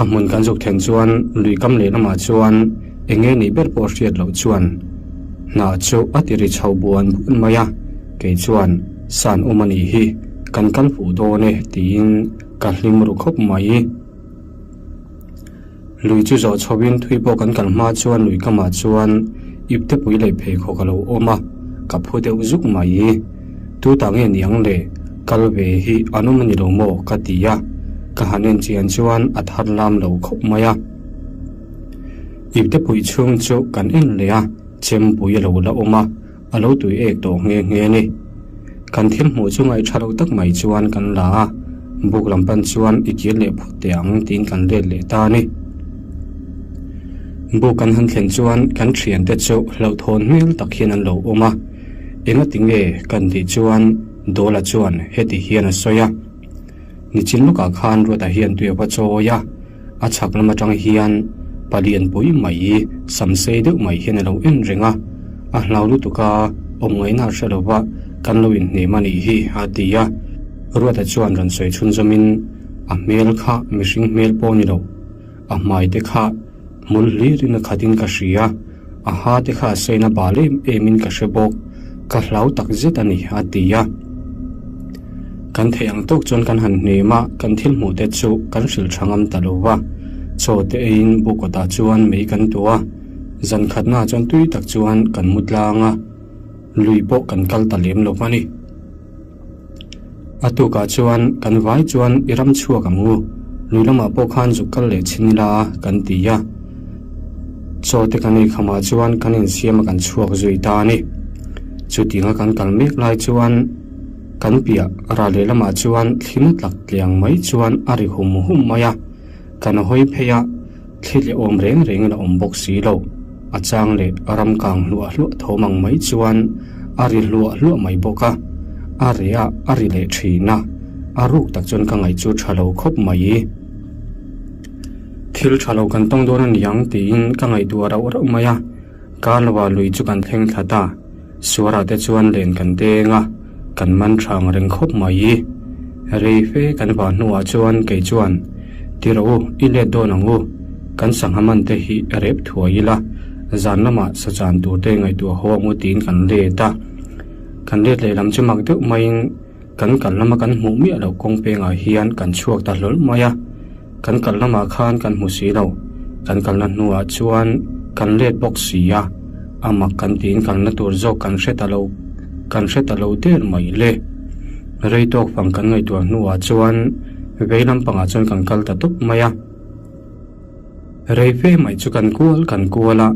A hmun kan zuk then chuan lui kam leh lamah chuan eng nge nih ber pawh hriat loh chuan hnah chu a ti ri chho buan buan mai a, kei chuan san awm a nih hi kan kal fuh dawn e tiin ka hlim ru khawp mai. Lui chu zawh chhoin thui pawh kan kal hma chuan lui kamah chuan iptepui leh pheikhawk a lo awm a, ka phu deuh zuk mai. Tu ta nge niang le, kal ve hi an awm a ni lo maw ka ti a, ka han en chian chuan a thar lam lo khawp mai a. Iptepui chhung chu kan en leh a, chempui a lo la awm a. A lo tui ek tawh nghe nghe a ni. Kan thil hmuh chu ngaih tha lo tak mai chuan kan la a, buk lam pan chuan i kir leh phut teh ang tiin kan let leh ta a ni. Buk kan han thlen chuan kan thiante chu hlauhthawn hmel tak hian an lo awm a, engati nge kan tih chuan Dawla chuan heti hian a sawi a, Nichin lawkah khan Ruata hian tui a va chawi a, A chhak lam atang hian palian pui mai sam sei deuh mai hian a lo en reng a, a hlau lutuk a, awm ngaihna a hre lo va, kan lo inhnem a nih hi a ti a. Ruata chuan rawn sawi chhunzawmin a hmel kha mihring hmel pawh a ni lo, a hmai te kha hmul hlirin a khatin ka hria, a ha te kha a saina bal em emin ka hre bawk, ka hlau tak zet a ni a ti a. Kan theih ang tawk chuan kan han hnem a, kan thil hmuh te chu kan hrilh tha ngam ta lo va. Chaw te eiin buk kawtah chuan mei kan tuah a, zan khatnaah chuan tui tak chuan kan mu tlang a, lui pawh kan kal ta lem lo a ni. A tukah chuan kan vai chuan i ram chhuak ang u, lui lamah pawh khan zuk kal leh chhin ila kan ti a. Chaw te kan ei khamah chuan kan insiam a kan chhuak zui ta a ni. Chutianga kan kal mek lai chuan kan piah ral lehlamah chuan thli na tlak tliang mai chuan a ri hum hum mai a. Kan hawi phei a, thli leh awm reng rengin a awm bawk si lo. A chang leh ram kang hluah hluah thawm ang mai chuan a ri hluah hluah mai bawk a, a reh a, a ri leh thin a, a ruk tak chuan ka ngaih chu tha lo khawp mai. Thil tha lo kan tawng dawn a niang tiin ka ngaihtuah rauh rauh mai a, Karlova lui chu kan thleng thla ta. Suarah te chuan len kan deng a, kan man tha ang reng khawp mai. Rei fe kan vah hnuah chuan kei chuan, Ti rawh u, i let dawn ang u. Kan sangha man te hi rep thuai ila, zan lamah sachan tur te ngaihtuah haw ang u tiin kan let a. Kan let lehlam chu mak deuh maiin kan kal lama kan hmuh miah loh kawng pengah hian kan chhuak ta hlawl mai a. Kan kal lamah khan kan hmu si lo, kan kalna hnuah chuan kan let bawk si a, a mak kan tiin kalna tur zawk kan hre ta lo, kan hre ta lo der mai le. Rei tawk fang kan ngaihtuah hnuah chuan vei lampangah chuan kan kal ta tawp mai a. Rei fe mai chu kan kual kan kual a,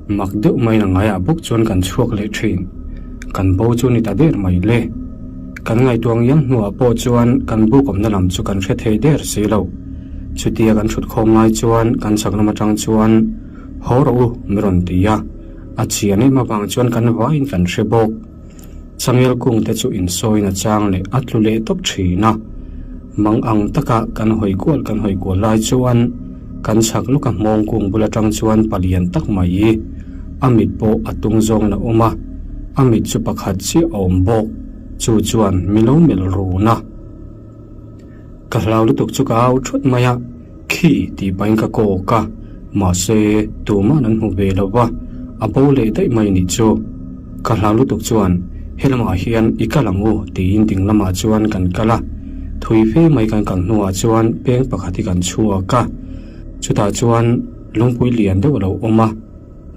mak deuh maiin a ngaiah bawk chuan kan chhuak leh thin. Kan bo chu ni ta der mai le. Kan ngaihtuah ngiang hnuah pawh chuan kan buk awmna lam chu kan hre thei der si lo. Chutia kan thut khawm lai chuan kan chak lam atang chuan Haw rawh u mi rawn ti a, a chian em avang chuan kan vaiin kan hre bawk. Changel kung te chu insawiin a chang leh a tlu leh tawp thin a. Mang ang taka kan hawi kual kan hawi kual lai chuan kan chhak lawka hmawng kung bul atang chuan palian tak mai hi a mit pawh a tung zawngin a awm a, a mit chu pakhat chiah a awm bawk. Chu chuan mi lo melh run a. Ka hlau lutuk chu ka au thut mai a, Khi tih pahin ka kawk a, mahse tuma'n an hmu ve lo va, a bo leh daih mai nih chu. Ka hlau lutuk chuan he lamah hian i kal ang u tiin ding lamah chuan kan kal a, thui fe mai kan kal hnuah chuan peng pakhat hi kan chhuak a, chutah chuan lungpui lian deuh a lo awm a.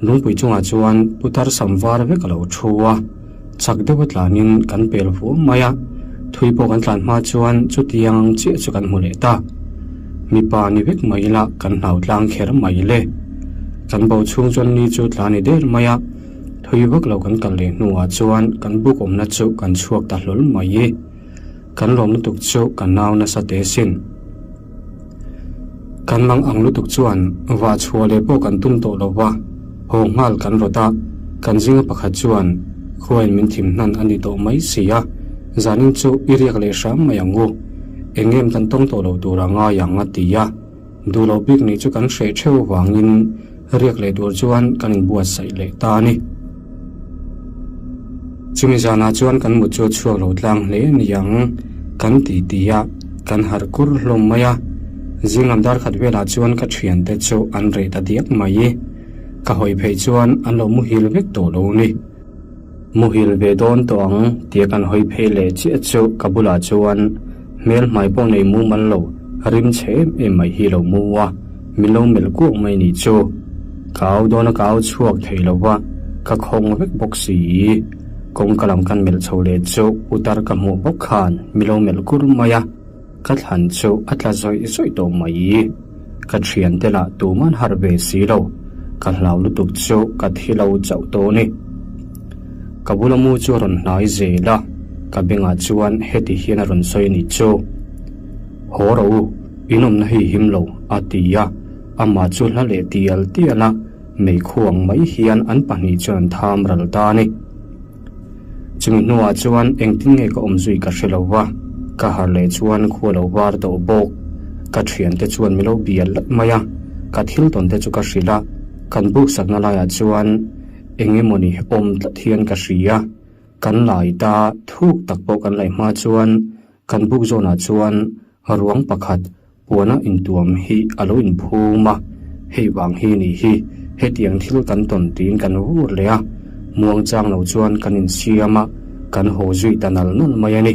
Lungpui chungah chuan putar sam var vek a lo thu a, chak deuha tlanin kan pel vuam mai a, thui pawh kan tlan hma chuan chutiang ang chiah chu kan hmu leh ta. Mipa ni vek mai ila kan hlau tlang kher mai le. Kan bo chhung chuan ni chu tla ni der mai a, thui vak lo kan kal leh hnuah chuan kan buk awmna chu kan chhuak ta hlawl mai. Kan lawm lutuk chu ka nau nasa teh sin. Kan mang ang lutuk chuan vah chhuah leh pawh kan tum tawh lo va, haw nghal kan rawt a, kan zinga pakhat chuan khuain min thim hnan a ni tawh mai si a, zanin chu i riak leh hram mai ang u, eng em kan tawng tawh lo tur a ngai ang a ti a, duh loh bik nih chu kan hreh theuh vangin riak leh tur chuan kan inbuatsaih leh ta a ni. Chumi zanah chuan kan mut chu a chhuak lo tlang hle a ni ang kan ti ti a, kan harh kur hlawm mai a. Zing lam dar khat velah chuan ka thiante chu an reh ta diak mai. Ka hawi phei chuan an lo muhil vek tawh lo ni. Muhil ve dawn tawh ang tia kan hawi phei leh chiah chu ka bulah chuan hmel hmai pawh nei mumal lo rim chhe em em mai hi lo mu a, min lo melh kuak mai nih chu. Ka au dawn a ka au chhuak thei lo va, ka khawng vek bawk si. Kawngka lam kan melh chho leh chu putar ka hmuh bawk khan min lo melh kur mai a. Ka thlan chu a tla zawih zawih tawh mai. Ka thiante lah tuman harh ve si lo. Ka hlau lutuk chu ka thi lo chauh tawh a ni. Ka bula mu chu a rawn hnai zel a, ka bengah chuan heti hian a rawn sawi a nih chu. Haw rawh u, in awmna hi him lo, a ti a. Amah chu hla leh tial tial a, meikhuang mai hian an pahnih chuan an tham ral ta a ni. Chumi hnuah chuan engtin nge ka awm zui ka hre lo va, ka harh leh chuan khua lo var tawh bawk. Ka thiante chuan mi lo bial lat mai a, ka thil tawn te chu ka hrilh a, kan buk sakna laiah chuan eng emawni awm tlat hian ka hria. Kan lai ta thuk tak pawh kan laih hma chuan kan buk zawnah chuan ruang pakhat Puana intuam hi a lo inphum a, hei vang hi nih hi hetiang thil kan tawn tiin kan vur leh a, muangchang lo chuan kan insiam a, kan haw zui ta nal nal mai a ni.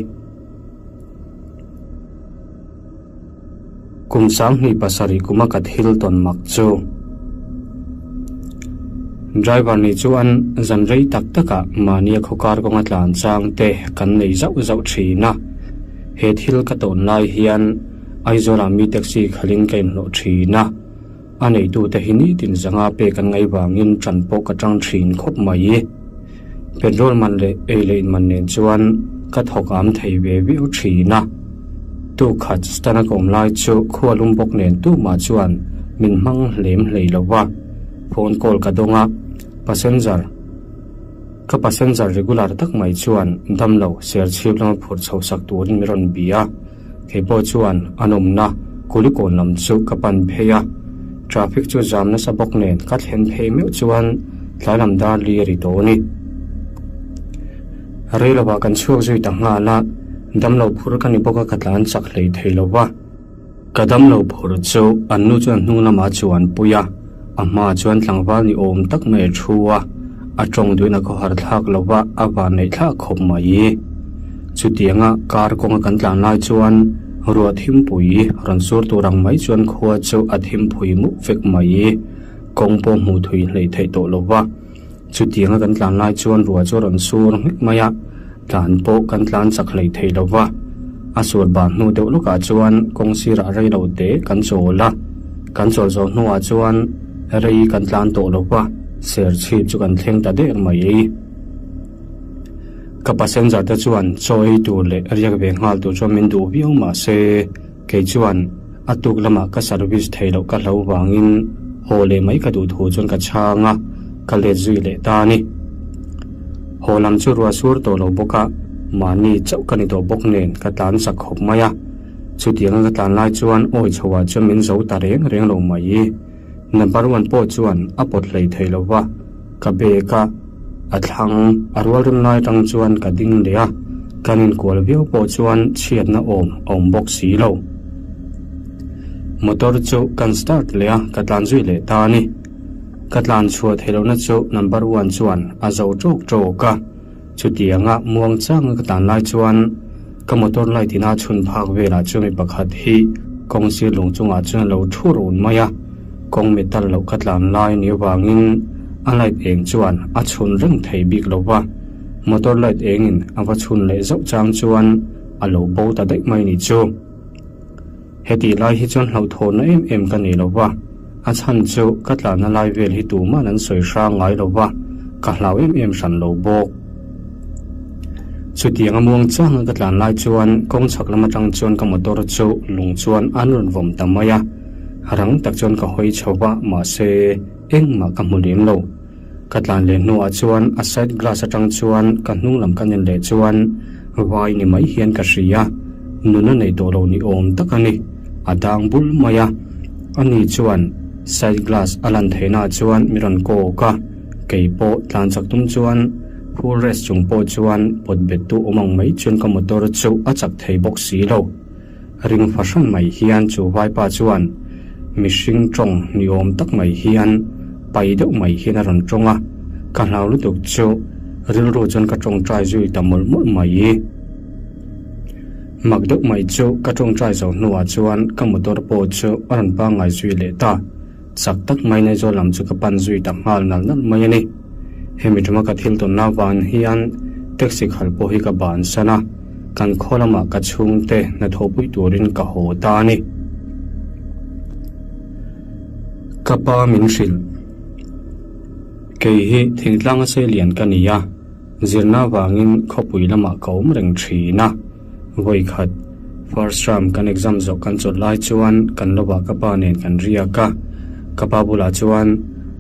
Kum 27 kuma ka thil tawn mak chu. Driver nih chuan zan rei tak takah mahnia khawkar kawnga tlan chang te kan nei zauh zauh thin a. He thil ka tawn lai hian Aizawlah mi taxi khalhin ka inhlawh thin a, a neitute hi nitin zanga pek an ngaih vangin ṭan pawh ka ṭang thin khawp mai. Petrol man leh ei leh in man nen chuan ka thawk am thei ve viau thin a. Tukhat stand a ka awm lai chu khua lum bawk nen tumah chuan min hmang hlem hlei lo va, phone call ka dawng a, passenger. Ka passenger regular tak mai chuan damlo serchhip lama phurh chho sak turin min rawn bia a, kei pawh chuan a nawmna Kulikawn lam chu ka pan phei a, traffic chu zam nasa bawk nen ka thlen phei meuh chuan tlai lam dar li a ri tawh a ni. Rei lovah kan chhuak zui ta nghal a, damlo phur ka ni bawk a ka tlan chak hlei thei lo va. Ka damlo phur chu an nu chuan hnung lamah chuan pui a, a hmaah chuan tlangval ni awm tak mai a thu a, a tawng duhin a khawhar thlak lo va, a van neih thlak khawp mai. Chutianga kar kawnga kan tlan lai chuan ruah thimpui rawn sur tur ang mai chuan khua chu a thimphui mup vek mai. Kawng pawh hmuh thui hleih theih tawh lo va. Chutianga kan tlan lai chuan ruah chu a rawn sur nghek mai a, tlan pawh kan tlan chak hlei thei lo va. A sur ban hnu deuh lawkah chuan kawng sirah rei lo te kan chawl a, kan chawl zawh hnuah chuan rei kan tlan tawh lo va, serchhip chu kan thleng ta der mai. Ka passenger te chuan chaw ei tur leh riak ve nghal tur chuan min duh viau mahse, Kei chuan a tuk lamah ka service thei loh ka hlo vangin haw leh mai ka duh thu chuan ka chhang a, ka let zui leh ta a ni. Haw lam chu ruah sur tawh lo bawk a, mahni chauh ka ni tawh bawk nen ka tlan sak khawp mai a. Chutianga ka tlan lai chuan awi chhoah chuan min zo ta reng reng lo mai. Number one pawh chuan a pawt hlei thei lo va, ka bag a a thlang a rual rem lai atang chuan ka ding leh a, kan inkual viau pawh chuan chhiatna awm a awm bawk si lo. Motor chu kan start leh a, ka tlan zui leh ta a ni. Ka tlan chhuah theih lohna chu number one chuan a zo tawk tawk a. Chutianga muang changa ka tan lai chuan ka motor light ina chhun phak velah chu mi pakhat hi kawng sir lung chungah chuan a lo thu run mai a, kawng metal loh ka tlan lai ni avangin a light eng chuan a chhun reng thei bik lo va, motor light engin a va chhun leh zauh chang chuan a lo bo ta daih mai ni chu. Hetih lai hi chuan hlauhthawnna em em ka nei lo va, a chhan chu ka tlanna lai vel hi tuman an sawi hrang ngai lo va, ka hlau em em hran lo bawk. Chutianga muang changa ka tlan lai chuan kawng chhak lam atang chuan ka motor chu lung chuan an rawn vawm ta mai a, rang tak chuan ka hawi chho va, mahse engmah ka hmu lem lo. Ka tlan leh hnuah chuan a side glass atang chuan ka hnung lam ka nen leh chuan vai ni mai hian ka hria, nuna nei tawh lo ni awm tak a ni, a dang bul mai a. Ani chuan side glass a lan theihnaah chuan mi rawn kawk a, kei pawh tlan chak tum chuan full rest chung pawh chuan pawt bet tu awm ang mai chuan ka motor chu a chak thei bawk si lo. Ring fahran mai hian chu vaipa chuan mihring tawng ni awm tak mai hian pai deuh mai hian a rawn tawng a, ka hlau lutuk chu rilru chuan ka tawngtai zui ta mawlh mawlh mai. Mak deuh mai chu ka tawngtai zo hnuah chuan ka motor pawh chu a rawn pangngai zui leh ta. Chak tak mai Aizawl lam chu ka pan zui ta nghal nalh nalh mai a ni. Hemi tuma ka thil tawnna avang hian taxi khalh pawh hi ka bansan a, kan khaw lamah ka chhungte hnathawhpui turin ka haw ta a ni. Ka pa min hrilh. Kei hi thingtlanga seilian ka ni a, zirna avangin khawpui lamah ka awm reng thin a. Vawi khat, first term kan exam zawh kan chawlh lai chuan kan lovah ka pa nen kan riak a, ka pa bulah chuan,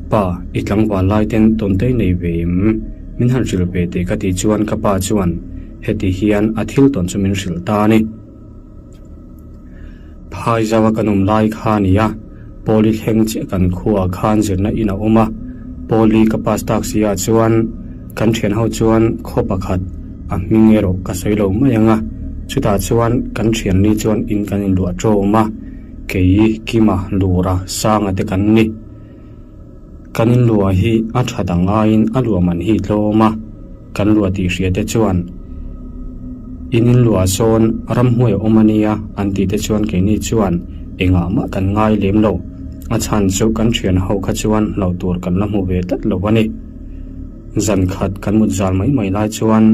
Pa, i tlangval lai ten tawntei nei ve em? Min han hrilh ve teh ka tih chuan ka pa chuan heti hian a thil tawn chu min hrilh ta a ni. Phai zauha kan awm lai kha a ni a, Pawli thleng chiah kan khuaah khan zirna in a awm a, Pawli ka pass tak si ah chuan kan thian ho chuan khaw pakhat a hming erawh ka sawi lo mai ang a, chutah chuan kan thian ni chuan in kan inluah tawm a, kei, Kima, Lura, Sanga te kan ni. Kan inluah hi a tha dang aiin a luah man hi tlawm a, kan luah tih hria te chuan in inluah sawn ramhnuai a awm a nia an tih te chuan keini chuan engah mah kan ngai lem lo, a chhan chu kan thian ho kha chuan hlauh tur kan la hmu ve tlat lo a ni. Zan khat kan mut zal mai mai lai chuan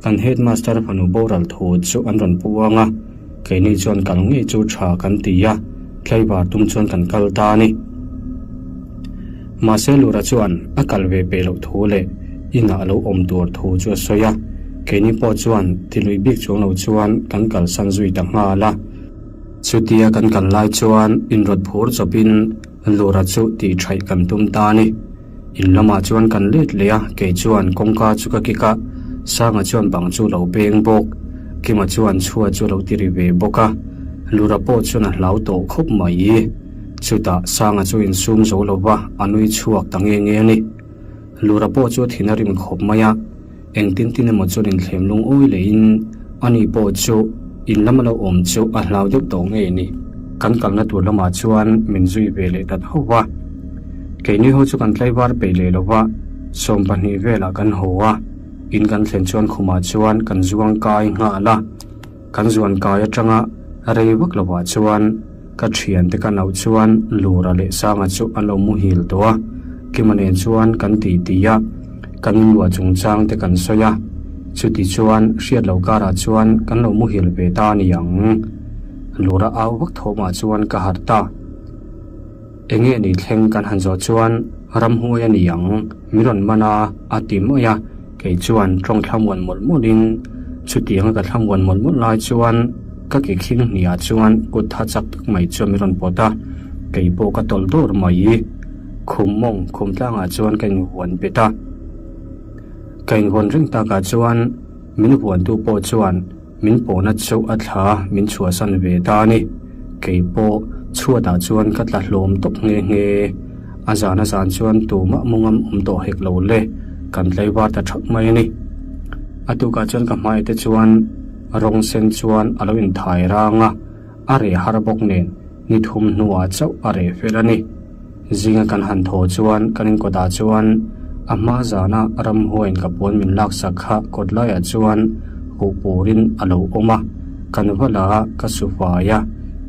kan headmaster fanu boral thu chu an rawn puang a. Keini chuan kal ngei chu tha kan ti a, tlaivar tum chuan kan kal ta a ni. Mahse Lura chuan a kal ve peih loh thu leh inah a lo awm tur thu chu a sawi a, keini pawh chuan tilui bik chuang lo chuan kan kalsan zui ta nghal a. Chutia kan kal lai chuan inrawt phur chawpin Lura chu tih thaih kan tum ta a ni. In lamah chuan kan let leh a, kei chuan kawngka chu ka kik a, Sanga chuan bang chu lo peng bawk. Kima chuan chhuat chu a lo ti ri ve bawk a, Lura pawh chuan a hlau tawh khawp mai. Chutah Sanga chu insum zo lo va, a nui chhuak ta nge nge a ni. Lura pawh chu a thin a rim khawp mai a. Engtin tin emaw chuan inthlem lungawi lehin ani pawh chu in lama lo awm chu a hlau deuh tawh ngei a ni. Kan kalna tur lamah chuan min zui ve leh ta tho va. Keini ho chu kan tlaivar peih leh lo va, 20 velah kan haw a, in kan thlen chuan khumah chuan kan zuang kai nghal a. Kan zuan kai atanga rei vak lovah chuan ka thiante ka nauh chuan Lura leh Sanga chu an lo muhil tawh a, Kima nen chuan kan ti ti a, kan inluah chungchang te kan sawi a, chuti chuan hriat loh karah chuan kan lo muhil ve ta a ni ang. Lura au vak thawmah chuan ka harh ta. Enge ni thleng kan han zawh chuan ramhuai a ni ang, min rawn man a, a ti mai a, kei chuan tawng thlamuan mawlh mawlhin chutianga ka thlamuan mawlh mawlh lai chuan ka ke khing hniah chuan kut tha chak tak mai chuan min rawn pawt a, kei pawh ka tawlh dawr mai. Khum mawng khum tlangah chuan ka invuan bet a, ka invuan reng takah chuan min vuantu pawh chuan Min pawhna chu a thla min chhuahsan ve ta a ni. Kei pawh chhuatah chuan ka tla hlawm tawp nghe nghe. A zan a zan chuan tumah mungam awm tawh hek lo le, kan tlaivar ta thap mai a ni. A tukah chuan ka hmai te chuan rawng sen chuan a lo inthai rang a, a reh har bawk nen ni thum hnuah chauh a reh fel a ni. Zinga kan han thaw chuan kan inkawtah chuan a hma zana ramhuaiin ka puan min laksak kha kawt laiah chuan huh purin a lo awm a, kan va la a, ka su fai a,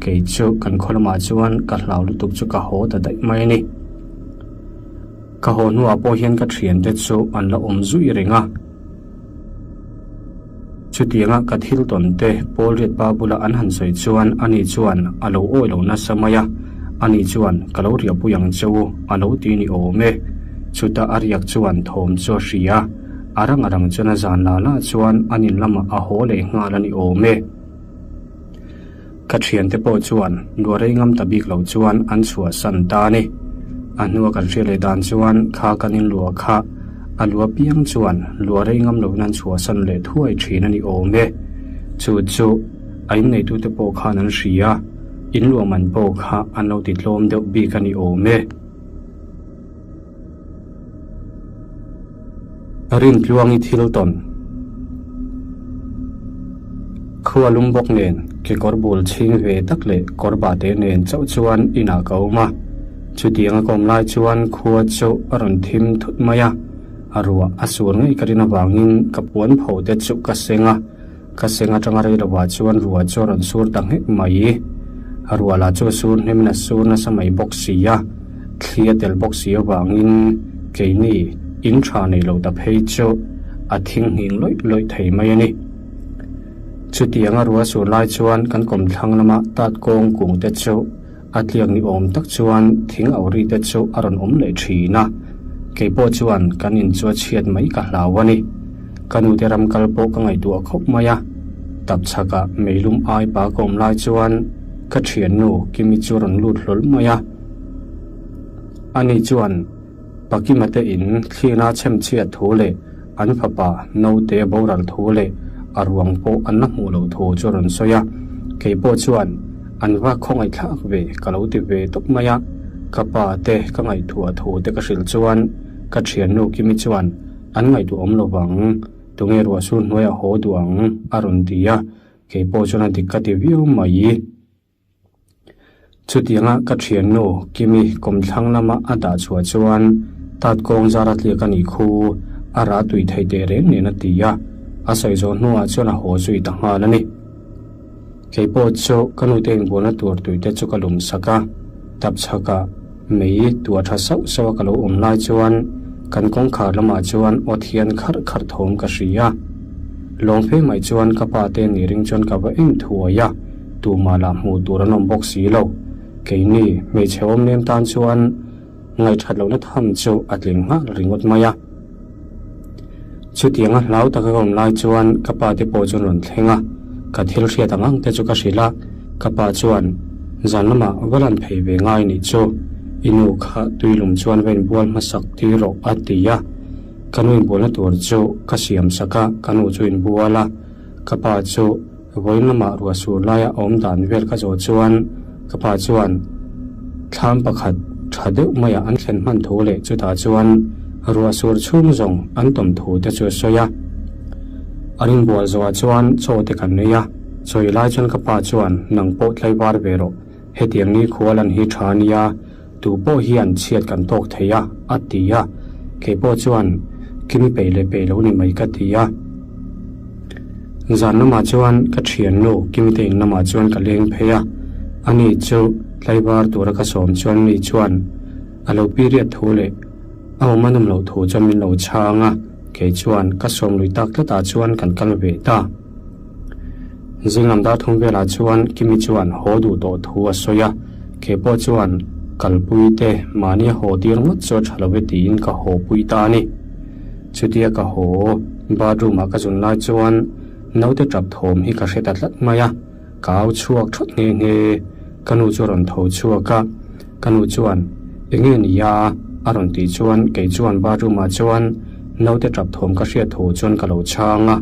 kei chu kan khaw lamah chuan ka hlau lutuk chu ka haw ta daih mai a ni. Ka haw hnuah pawh hian ka thiante chu an la awm zui reng a. Chutianga ka thil tawn te Paul Riat pa bula an han sawi chuan ani chuan a lo awi lo nasa mai a, ani chuan ka lo riahpui ang che u a lo ti ni awm e. Chutah a riak chuan thawm chu a hria a, a rang a rang chuan a zan la la chuan an in lamah a haw leh nghal a ni awm e. Ka thiante pawh chuan luah rei ngam ta bik lo chuan an chhuahsan ta a ni. A hnua kan hriat leh dan chuan kha kan inluah kha a luah piang chuan luah rei ngam loin an chhuahsan leh thuai thin a ni awm e. Chu chu a inneitute pawh khan an hria a, inluah man pawh kha an lo ti tlawm deuh bik a ni awm e. Rintluangi thil tawn. Khua lum bawk nen kekawr bul chhing ve tak leh kawr bah te nen chauh chuan inah ka awm a. Chutianga ka awm lai chuan khua chu a rawn thim thut mai a, a ruah a sur ngei ka rin avangin ka puan pho te chu ka seng a. Ka seng atanga rei lovah chuan ruah chu a rawn sur ta nghek mai. Ruah lah chu a sur hnemin a sur nasa mai bawk si a, thli a tel bawk si avangin keini in tha nei lo ta phei chu a thing nghing lawih lawih thei mai a ni. Chutianga ruah sur lai chuan kan kawmthlang lama tat kawng kung te chu A tliak ni awm tak chuan thing au ri te chu a rawn awm leh thin a, kei pawh chuan kan in chu a chhiat mai ka hlau a ni. Ka nute ram kal pawh ka ngaihtuah khawp mai a, tap chhakah meilum ai pa ka awm lai chuan ka thiannu Kimi chu a rawn lut hlawl mai a. Ani chuan Pakima te in thlirna chhem chhiat thu leh an fapa naute boral thu leh a ruang pawh an la hmuh loh thu chu a rawn sawi a, kei pawh chuan an va khawngaihthlak ve ka lo ti ve tawp mai a, ka pa te ka ngaihtuah thu te ka hrilh chuan ka thiannu Kimi chuan an ngaihtuah awm lo vang, tunge ruahsur hnuaiah haw duh ang a rawn ti a, kei pawh chuan a dik ka ti viau mai. Chutianga ka thiannu Kimi kawmthlang lama a dah chhuah chuan tat kawng zar a tliak a nih khu, a rah tui thei teh reng nen a ti a, a sawi zawh hnuah chuan a haw zui ta nghal a ni. Kei pawh chu ka nute inbualna tur tuite chu ka lum sak a, tap chhakah mei tuah tha sauh sauh a ka lo awm lai chuan kan kawngkhar lamah chuan aw thian kharh kharh thawm ka hria. Lawngfei mai chuan ka pa te ni ring chuan ka va en thuai a. Tumah lah hmuh tur an awm bawk si lo. Keini hmeichhe awm nem tan chuan ngaihthat lohna tham chu a tling nghal ringawt mai a. Chutianga hlau taka ka awm lai chuan ka pa te pawh chuan rawn thleng a, ka thil hriat ang ang te chu ka hrilh a, ka pa chuan zan lamah va lan phei ve ngai nih chu, i nu kha tuilum chuan va inbual hmasak tir rawh a ti a, ka nu inbualna tur chu ka siam sak a, ka nu chu inbual a, ka pa chu Vawiin lamah ruah sur laia a awm dan vel ka zawh chuan ka pa chuan thlam pakhat tha deuh maiah an thlen hman thu leh chutah chuan ruah sur chhung zawng an tawm thu te chu a sawi a. A rinbual zawhah chuan chaw te kan nei a, chawi lai chuan ka pa chuan nang pawh tlaivar ve rawh, hetiang ni khua lan hi tha a nia, Tu pawh hian chhiat kan tawk thei a, a ti a. Kei pawh chuan Kimi peih leh peih lo ni mai ka ti a. Zan lamah chuan ka thiannu Kimi te in lamah chuan ka leng phei a. Ani chu tlaivar tura ka sawm chuan mi chuan a lo period thu leh a awm a nawm loh thu chuan min lo chhang a. Kei chuan ka sawm lui tak tlatah chuan kan kal ve ta. Zinglam dar thum velah chuan Kimi chuan haw duh tawh thu a sawi a, kei pawh chuan kalpui te mahni a haw tir ngawt chu a tha lo e tiin ka haw pui ta a ni. Chutia ka haw bathroom ah ka zun lai chuan naute tap thawm hi ka hre ta tlat mai a, ka au chhuak thawt nghe nghe. Ka nu chu a rawn tho chhuak a, Ka nu chuan, Enge ni a? a rawn tih chuan kei chuan bathroom ah chuan naute tap thawm ka hriat thu chuan ka lo chhang a,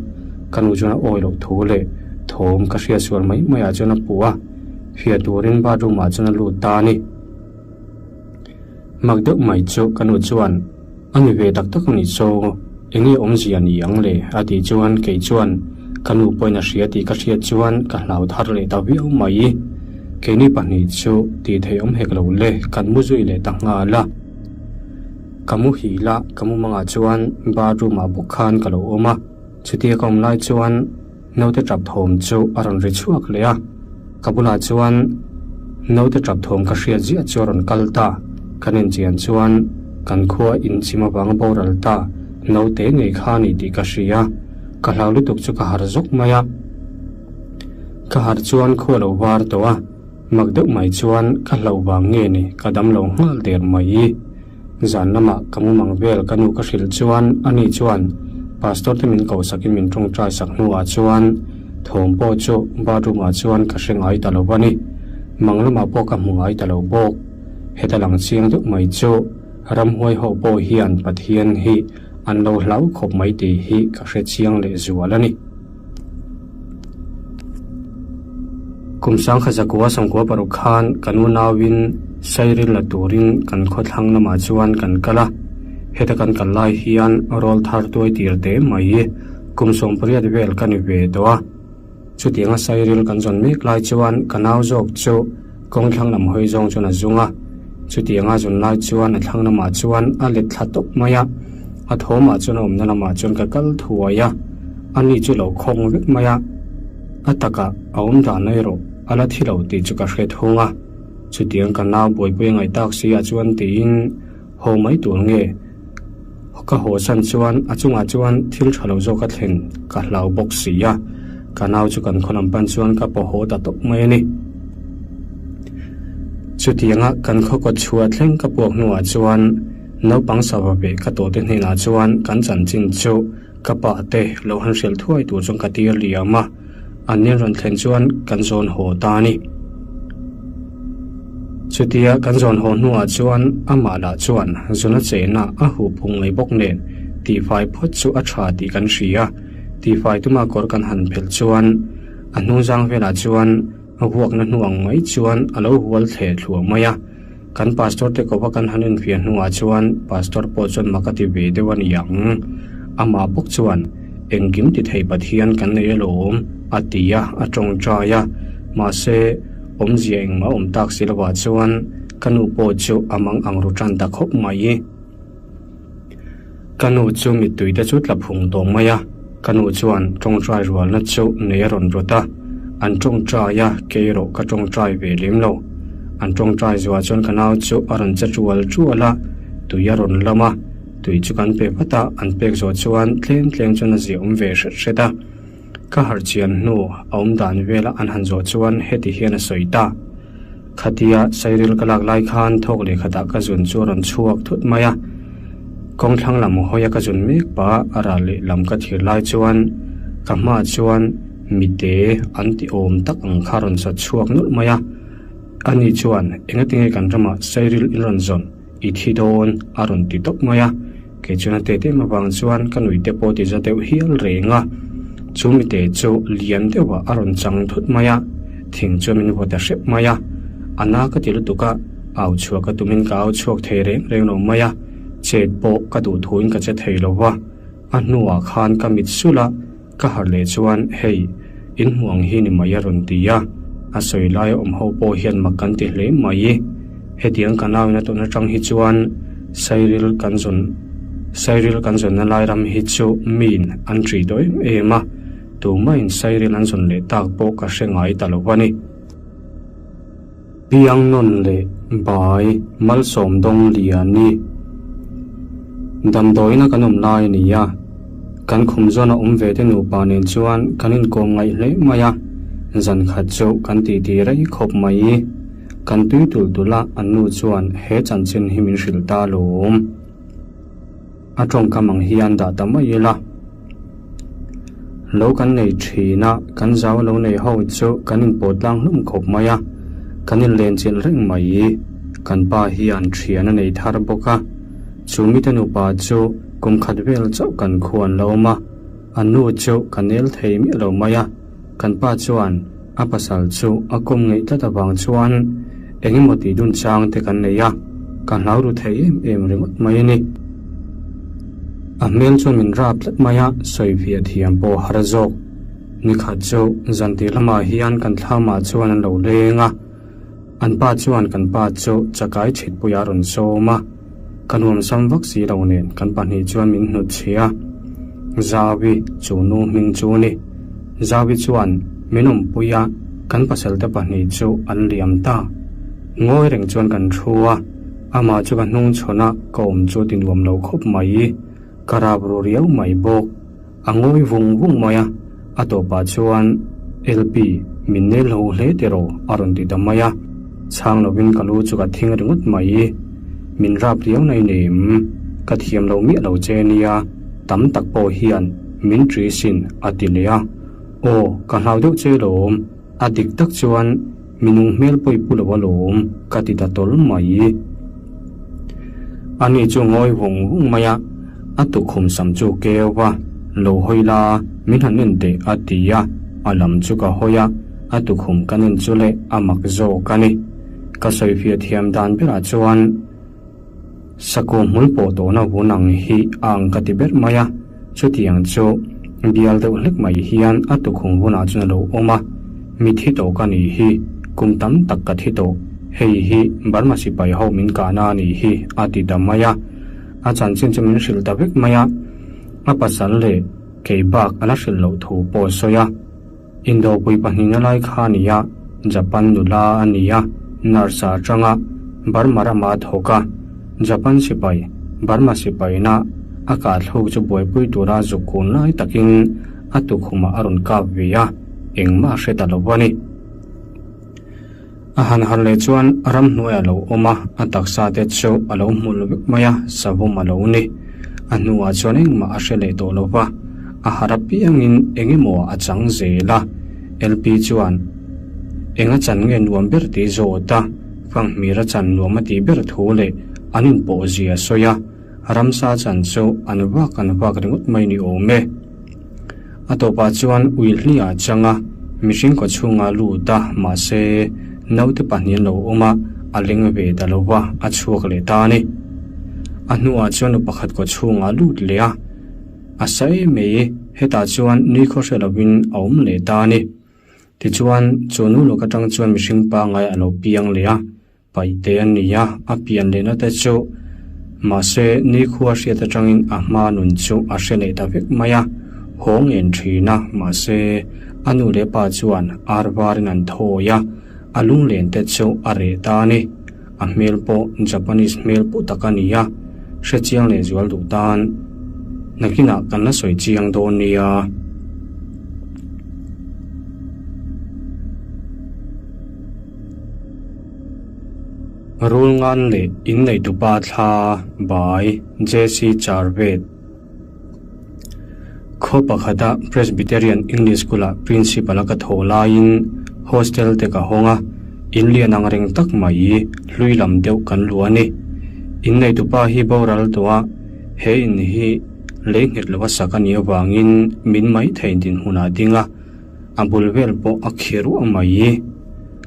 ka nu chuan a awi loh thu leh thawm ka hriat sual mai mai ah chuan a puh a, hriat turin bathroom ah chuan a lut ta a ni. Mak deuh mai chu ka nu chuan, A ni ve tak tak a nih chaw, enge awmzia ni ang le? a tih chuan kei chuan ka nu pawhin a hria tih ka hriat chuan ka hlau thar leh ta viau mai. Keini pahnih chu tih theih awm hek lo le, kan mu zui leh ta nghal a. Ka mu hil a, ka mu mangah chuan bathroom ah bawk khan ka lo awm a, chutia ka awm lai chuan Naute tap thawm chu a rawn ri chhuak leh a, ka bulah chuan naute tap thawm ka hriat ziah chu a rawn kal ta. Kan inchian chuan kan khua inchim avanga boral ta naute ngei kha a ni tih ka hria. Ka hlau lutuk chu ka harh zawk mai a. Ka harh chuan khua lo var tawh a, mak deuh mai chuan ka hlauh vang nge ni ka dam lo nghal der mai. Zan lamah ka mumang vel ka nu ka hrilh chuan ani chuan Pastor te min koh sakin min tawngtai sak hnuah chuan thawm pawh chu bathroom ah chuan ka hre ngai ta lo a ni. Mang lamah pawh ka hmu ngai ta lo bawk. Heta lang chiang deuh mai chu ramhuai ho pawh hian Pathian hi an lo hlau khawp mai tih hi ka hre chiang leh zual a ni. Kum sangkha zakua sangkua paruk khan kan unauin sairil la turin kan khawthlang lamah chuan kan kal a, heta kan kal lai hian rawl thar tuai tir teh mai kum 80 vel ka ni ve tawh a. Chutianga sairil kan zawn mek lai chuan ka nau zawk chu kawng thlang lam hawi zawng chuan a zung a, chutianga zawn lai chuan a thlang lamah chuan a let thla tawp mai a, a thawmah chuan a awmna lamah chuan ka kal thuai a. Ani chu lo khawng vek mai a, a takah a awm dan erawh a la thi lo tih chu ka hre thung a. Chutiang ka nau buaipui a ngaih tak si ah chuan tiin haw mai tur nge ka haw san chuan a chungah chuan thil tha lo zawk a thlen ka hlau bawk si a, ka nau chu kan khaw lam pan chuan ka paw haw ta tawp mai a ni. Chutianga kan khaw kawt chhuah thleng ka puak hnuah chuan naupang sava ve ka tawhte hnenah chuan kan chanchin chu Ka pa te lo han hrilh thuai tur chuan ka tir liam a, an nen rawn thlen chuan kan zawn haw ta a ni. Chutia kan zawn haw hnuah chuan amah lah chuan zuna chehna a huh phung mai bawk nen tihfai phawt chu a tha tih kan hria. Tihfai tuma kawr kan han phelh chuan a hnungzang velah chuan a vuakna hnu ang mai chuan a lo hual thleh thluah mai a. Kan pastor te kova kan han infiah hnuah chuan pastor pawh chuan mak a ti ve deuh a ni ang. Amah bawk chuan, Engkim ti thei Pathian kan nei alawm, a ti a, a tawngtai a. Mahse, awmzia engmah awm tak si lovah chuan ka nu pawh chu a mang ang ru tan ta khawp mai. Ka nu chu mittui te chu tla phung tawh mai a, ka nu chuan tawngtai rualna chu nei a rawn rawt a, an tawngtai a, kei erawh ka tawngtai ve lem lo. An tawngtai zuah chuan ka nau chu a rawn che tual tual a, tui a rawn lam a, tui chu kan pe vat a, an pek zawh chuan tlem tlem chuan a ziah awm ve hret hret a. Ka harh chian hnu a awm dan vela an han zawh chuan heti hian a sawi ta. Khatia sairil ka lak lai khan thawk leh khatah ka zun chu a rawn chhuak thut mai a. Kawng thlang lam hawia ka zun mek pah a ral leh lam ka thir lai chuan ka hmaah chuan mite an ti awm tak ang kha a rawn sat chhuak nawlh mai a. Ani chuan engatinge kan ramah sairil in rawn zawn? I thi dawn a rawn ti tawp mai a, kei chuan a tete em avang chuan ka nui te pawh ti za deuh hial reng a. Chu mite chu lian deuhah a rawn chang thut mai a, thing chuan min vaw ta hrep mai a. A na ka ti lutuk a, au chhuah ka tumin ka au chhuak thei reng reng lo mai a, chet pawh ka duh thuin ka che thei lo va. A hnuah khan ka mit sulh a. Ka harh leh chuan, Hei, in hmuh ang hi ni mai a rawn ti a. A sawi laia awm ho pawh hian mak kan ti hle mai. Hetiang ka nauin a tawn atang hi chuan Sairil kan zawn Sairil kan zawnna lai ram hi chu miin an ṭih tawh em em a, tumahin Sairil an zawn leh tak pawh ka hre ngai ta lo a ni. Piang nawn leh bai malsawm dawng lian i damdawiina kan awm lai a ni a, kan khum zawna awm ve te nupa nen chuan kan inkawm ngaih hle mai a, zan khat chu kan titi rei khawp mai i kan tui tulh tulh a, an nu chuan he chanchin hi min hrilh ta lawm. A tawngkam ang hian dah ta mai ila. Lo kan nei thin a, kan zau lo nei ho chu kan inpawh tlang hlum khawp mai a, kan inlenchilh reng mai. Kan pa hian thian a nei thar bawk a, chu mite nupa chu kum khat vel chauh kan khuan lo awm a, a nu chu ka nel thei miah lo mai a. Kan pa chuan a pasal chu a kawm ngeih tlat avang chuan eng emaw tih dun chang te kan nei a, ka hlau ru thei em em ringawt mai a ni. A hmel chuan min rap tlat mai a, sawi fiah thiam pawh a har zawk. Nikhat chu zantir lamah hian kan thlamah chuan an lo leng a. An pa chuan kan pa chu chakai chhitpuiah a rawn sawm a, ka nuamsam vak si lo nen kan pahnih chuan min hnutchhi a. Zawi chu nu hming chu ni. Zawi chuan min awmpui a, kan pasalte pahnih chu an liam ta. Ngawi reng chuan kan thu a, amah chu ka hnungchhawn a, ka awm chu ti nuam lo khawp mai. Ka rap ru riau mai bawk. A ngawi vung vung mai a, a tawpah chuan LP, min nel ho hle tiraw a rawn ti ta mai a, chhang lovin ka lu chu ka thing ringawt mai. Min rap riau na i nei em? Ka thiam lo miah lo che nia, tam tak pawh hian min ṭi sin a ti leh a. Aw, ka hlau deuh che lawm, a dik tak chuan Mi nung hmel pawh i pu lo alawm, ka ti ta tawl mai. Ani chu ngawi vung vung mai a, a tukhum sam chu keu va, Lo hawi la, min han en teh a ti a, a lam chu ka hawi a, a tukhum ka nen chu leh a mak zawk a ni. Ka sawifiah thiam dan berah chuan, Sakuh hmul pawh tawhna vun ang hi a ang ka ti ber mai a, chutiang chu bial deuh hlek mai hian a tukhum vunah chuan a lo awm a, mi thi tawh ka nih hi, kum tam tak ka thi tawh, hei hi Burma sipai ho min kahna a nih hi a ti ta mai a, a chanchin chu min hrilh ta vek mai a, a pasal leh kei bak a la hrilh loh thu pawh a sawi a. Indopui pahnihna lai kha a ni a, Japan nula a ni a, nurse a atang a, Burma rama a thawk a. Japan sipai, Burma sipaina a kahthluk chu buaipui tura a zuk kun lai takin a tukhumah a rawn kap ve a, engmah a hre ta lo a ni. A han harh leh chuan ramhnuai a lo awm a, a taksa te chu a lo hmul vek mai a, savawm a lo ni. A hnuah chuan engmah a hre leh tawh lo va, a harh apiangin eng emaw a chang zel a. LP chuan, Eng a chan nge nuam ber tih zawt a, Fanghmir a chan nuam a tih ber thu leh an inpawh zia a sawi a, ramsa chan chu an vak an vak ringawt mai ni awm e. A tawpah chuan ui hliah a chang a, mihring kaw chhungah a lut a, mahse naute pahnih an lo awm a, a leng ve ta lo va, a chhuak leh ta a ni. A hnuah chuan nu pakhat kaw chhungah a lut leh a, a sa em mai, hetah chuan nui khaw hre lovin a awm leh ta a ni. Tichuan, chu nu lawk atang chuan mihring pangngai a lo piang leh a, Paihte a ni a, a pian lehna te chu mahse nikhua hriat atangin a hma nun chu a hre leh ta vek mai a, haw ngen thin a, mahse a nu leh pa chuan ar varin an thawi a, a lunglen te chu a reh ta a ni. A hmel pawh Japanese hmel pu tak a ni a, hre chiang leh zual duh tan nakinah kan la sawi chiang dawn nia. Rulngan leh Inneitupa thla by JC Charvet. Khaw pakhata Presbyterian English School-ah Principal-a ka thawh laiin hostel te ka hawng a, in lian ang reng tak mai hlui lam deuh kan luah a ni. Inneitupa hi boral tawh a, he in hi lei nghet lova sak a nih avangin min mai thei dinhmunah a ding a, A bul vel pawh a khi ruah mai.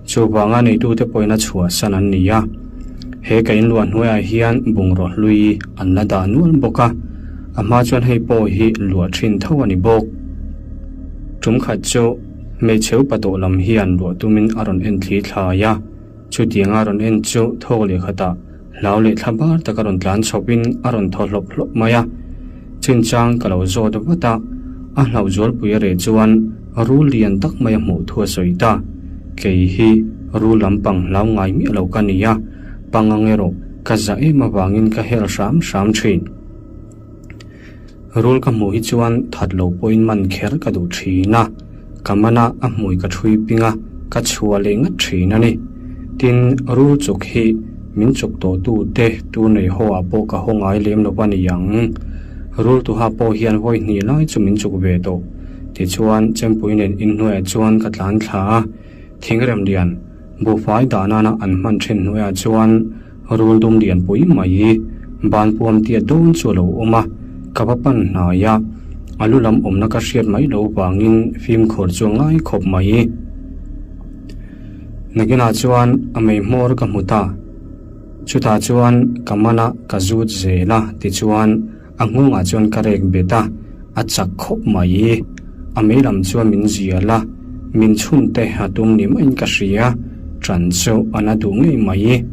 Chuvanga neitute pawhin a chhuahsan an ni a. He ka inluah hnuaiah hian bungraw hlui an la dah nual bawk a, a hma chuan hei pawh hi luah thin tho a ni bawk. Tum khat chu hmeichhe upa tawh lam hian luah tumin a rawn en thli thlai a. Chutianga rawn en chu thawk leh khatah hlau leh thla bar taka rawn tlan chhawpin a rawn thaw hlawp hlawp mai a. Chinchang ka lo zawt vat a, a hlauh zualpui a reh chuan rul lian tak mai a hmuh thu a sawi ta. Kei hi rul lampang hlau ngai miah lo ka ni a, pangang erawh ka za em avangin ka hel hram hram thin. Rul ka hmuh hi chuan that lo pawhin man kher ka duh thin a, ka man a, a hmui ka thui ping a, ka chhuah leh ngat thin a ni. Tin, rul chuk hi min chuk tawh tu te tu nei haw ah pawh ka haw ngai lem lo a ni ang. Rul tuha pawh hian vawi hnih lai chu min chuk ve tawh. Tichuan, chempui nen inhnuaiah chuan ka tlan thla a, thingrem lian buhfai dah nana an hman thin hnuaiah chuan Rul dum lianpui mai ban puam tia dawn chu a lo awm a, ka va pan hnai a, a lu lam awmna ka hriat mai lo vangin fimkhur chu a ngai khawp mai. Nakinah chuan a mei hmawr ka hmu ta, chutah chuan ka man a, ka zut zel a, tichuan A nghawngah chuan ka rek bet a, a chak khawp mai. A mei lam chuan min zial a, min chhun te a tum ni maiin ka hria, ṭan chu a na duh ngei mai.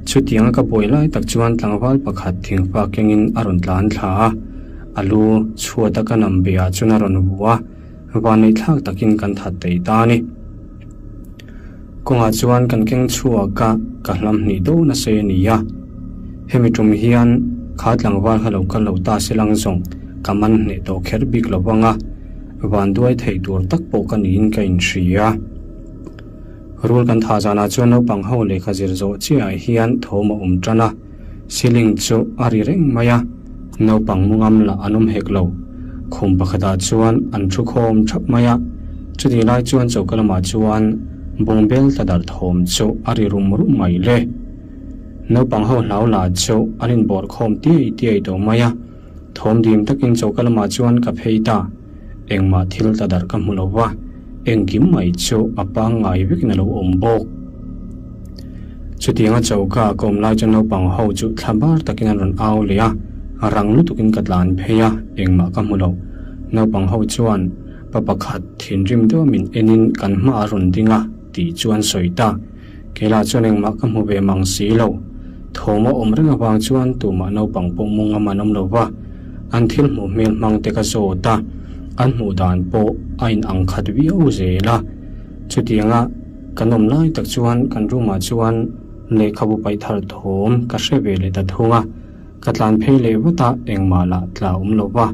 Chutianga ka buai lai tak chuan tlangval pakhat thingfa kengin a rawn tlan thla a, a lu chhuata ka nam beh ah chuan a rawn vu a, vanneihthlak takin kan that thei ta a ni. Kawngah chuan kan keng chhuak a, ka hlam hnih do nasa a ni a. Hemi tum hian kha tlangval kha lo kal lo ta se lang zawng ka man hneh tawh kher bik lo vang a, van duai thei tur tak pawh ka niin ka inhria. Rul kan thah zanah chuan naupang ho lehkha zir zawh chiahah hian thawm a awm tan a. Ceiling chu a ri reng mai a, naupang mu ngam lah an awm hek lo. Khum pakhatah chuan an thu khawm thap mai a, chutih lai chuan choka lamah chuan bungbel tla darh thawm chu a ri rum rum mai le. Naupang ho hlau lah chu an inbawrh khawm tiai tiai tawh mai a, thawm dim takin choka lamah chuan ka phei ta. Engmah thil tla darh ka hmu lo va, engkim mai chu a pangngai vekin a lo awm bawk. Chutianga choka ka awm lai chuan naupang ho chu thla bar takin an rawn au leh a, rang lutukin ka tlan phei a, engmah ka hmu lo. Naupang ho chuan pa pakhat thinrim deuha min enin kan hmaah a rawn ding a tih chu an sawi ta. Keilah chuan engmah ka hmu ve mang si lo. Thawm a awm reng avang chuan tumah naupang pawh mu ngam an awm lo va, an thil hmuh hmel hmang te ka zawt a, an hmuh dan pawh a inang khat viau zel a. Chutianga. Kan awm lai tak chuan kan room ah chuan lehkhabu paih thar thawm ka hre ve leh ta thung a, ka tlan phei leh vat a, engmah lah tla awm lo va,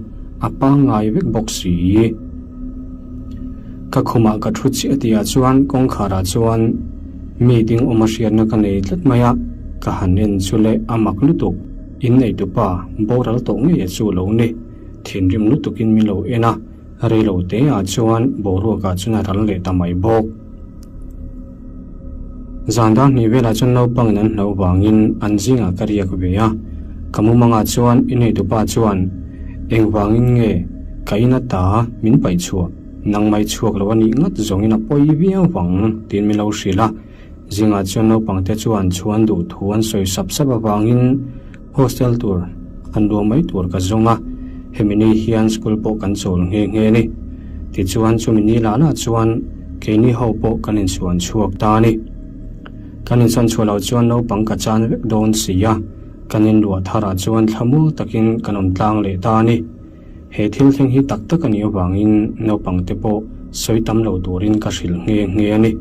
a pangngai vek bawk si. Ka khumah ka thu chiah tih ah chuan kawngkhar ah chuan mi ding awm a hriatna ka nei tlat mai a, ka han en chu leh a mak lutuk, inneitupa boral tawh ngei a chu lo ni, thinrim lutukin min lo en a. Reilo te ah chuan boruak ah chuan a ral leh ta mai bawk. Zan dar hnih velah chuan naupang in an hlauh vangin an zingah ka riak ve a, ka mumangah chuan i neitupa chuan engvangin nge ka in ata min paih chhuah, nang mai chhuak lo a nih ngat zawngin a pawi viau vang tiin min lo hrilh a. Zingah chuan naupangte chuan chhuan duh thu an sawi sap sap avangin hostel tur an luah mai tur ka zawng a, hemi ni hian school pawh kan chawl nghe nghe a ni. Tichuan chumi ni lah lah chuan keini ho pawh kan insuan chhuak ta a ni. Kan insawn chhuah loh chuan naupang ka chan vek dawn si a, kan inluah tharah chuan thlamual takin kan awm tlang leh ta a ni. He thil thleng hi tak tak a nih avangin naupangte pawh sawi tam lo turin ka hrilh nghe nghe a ni.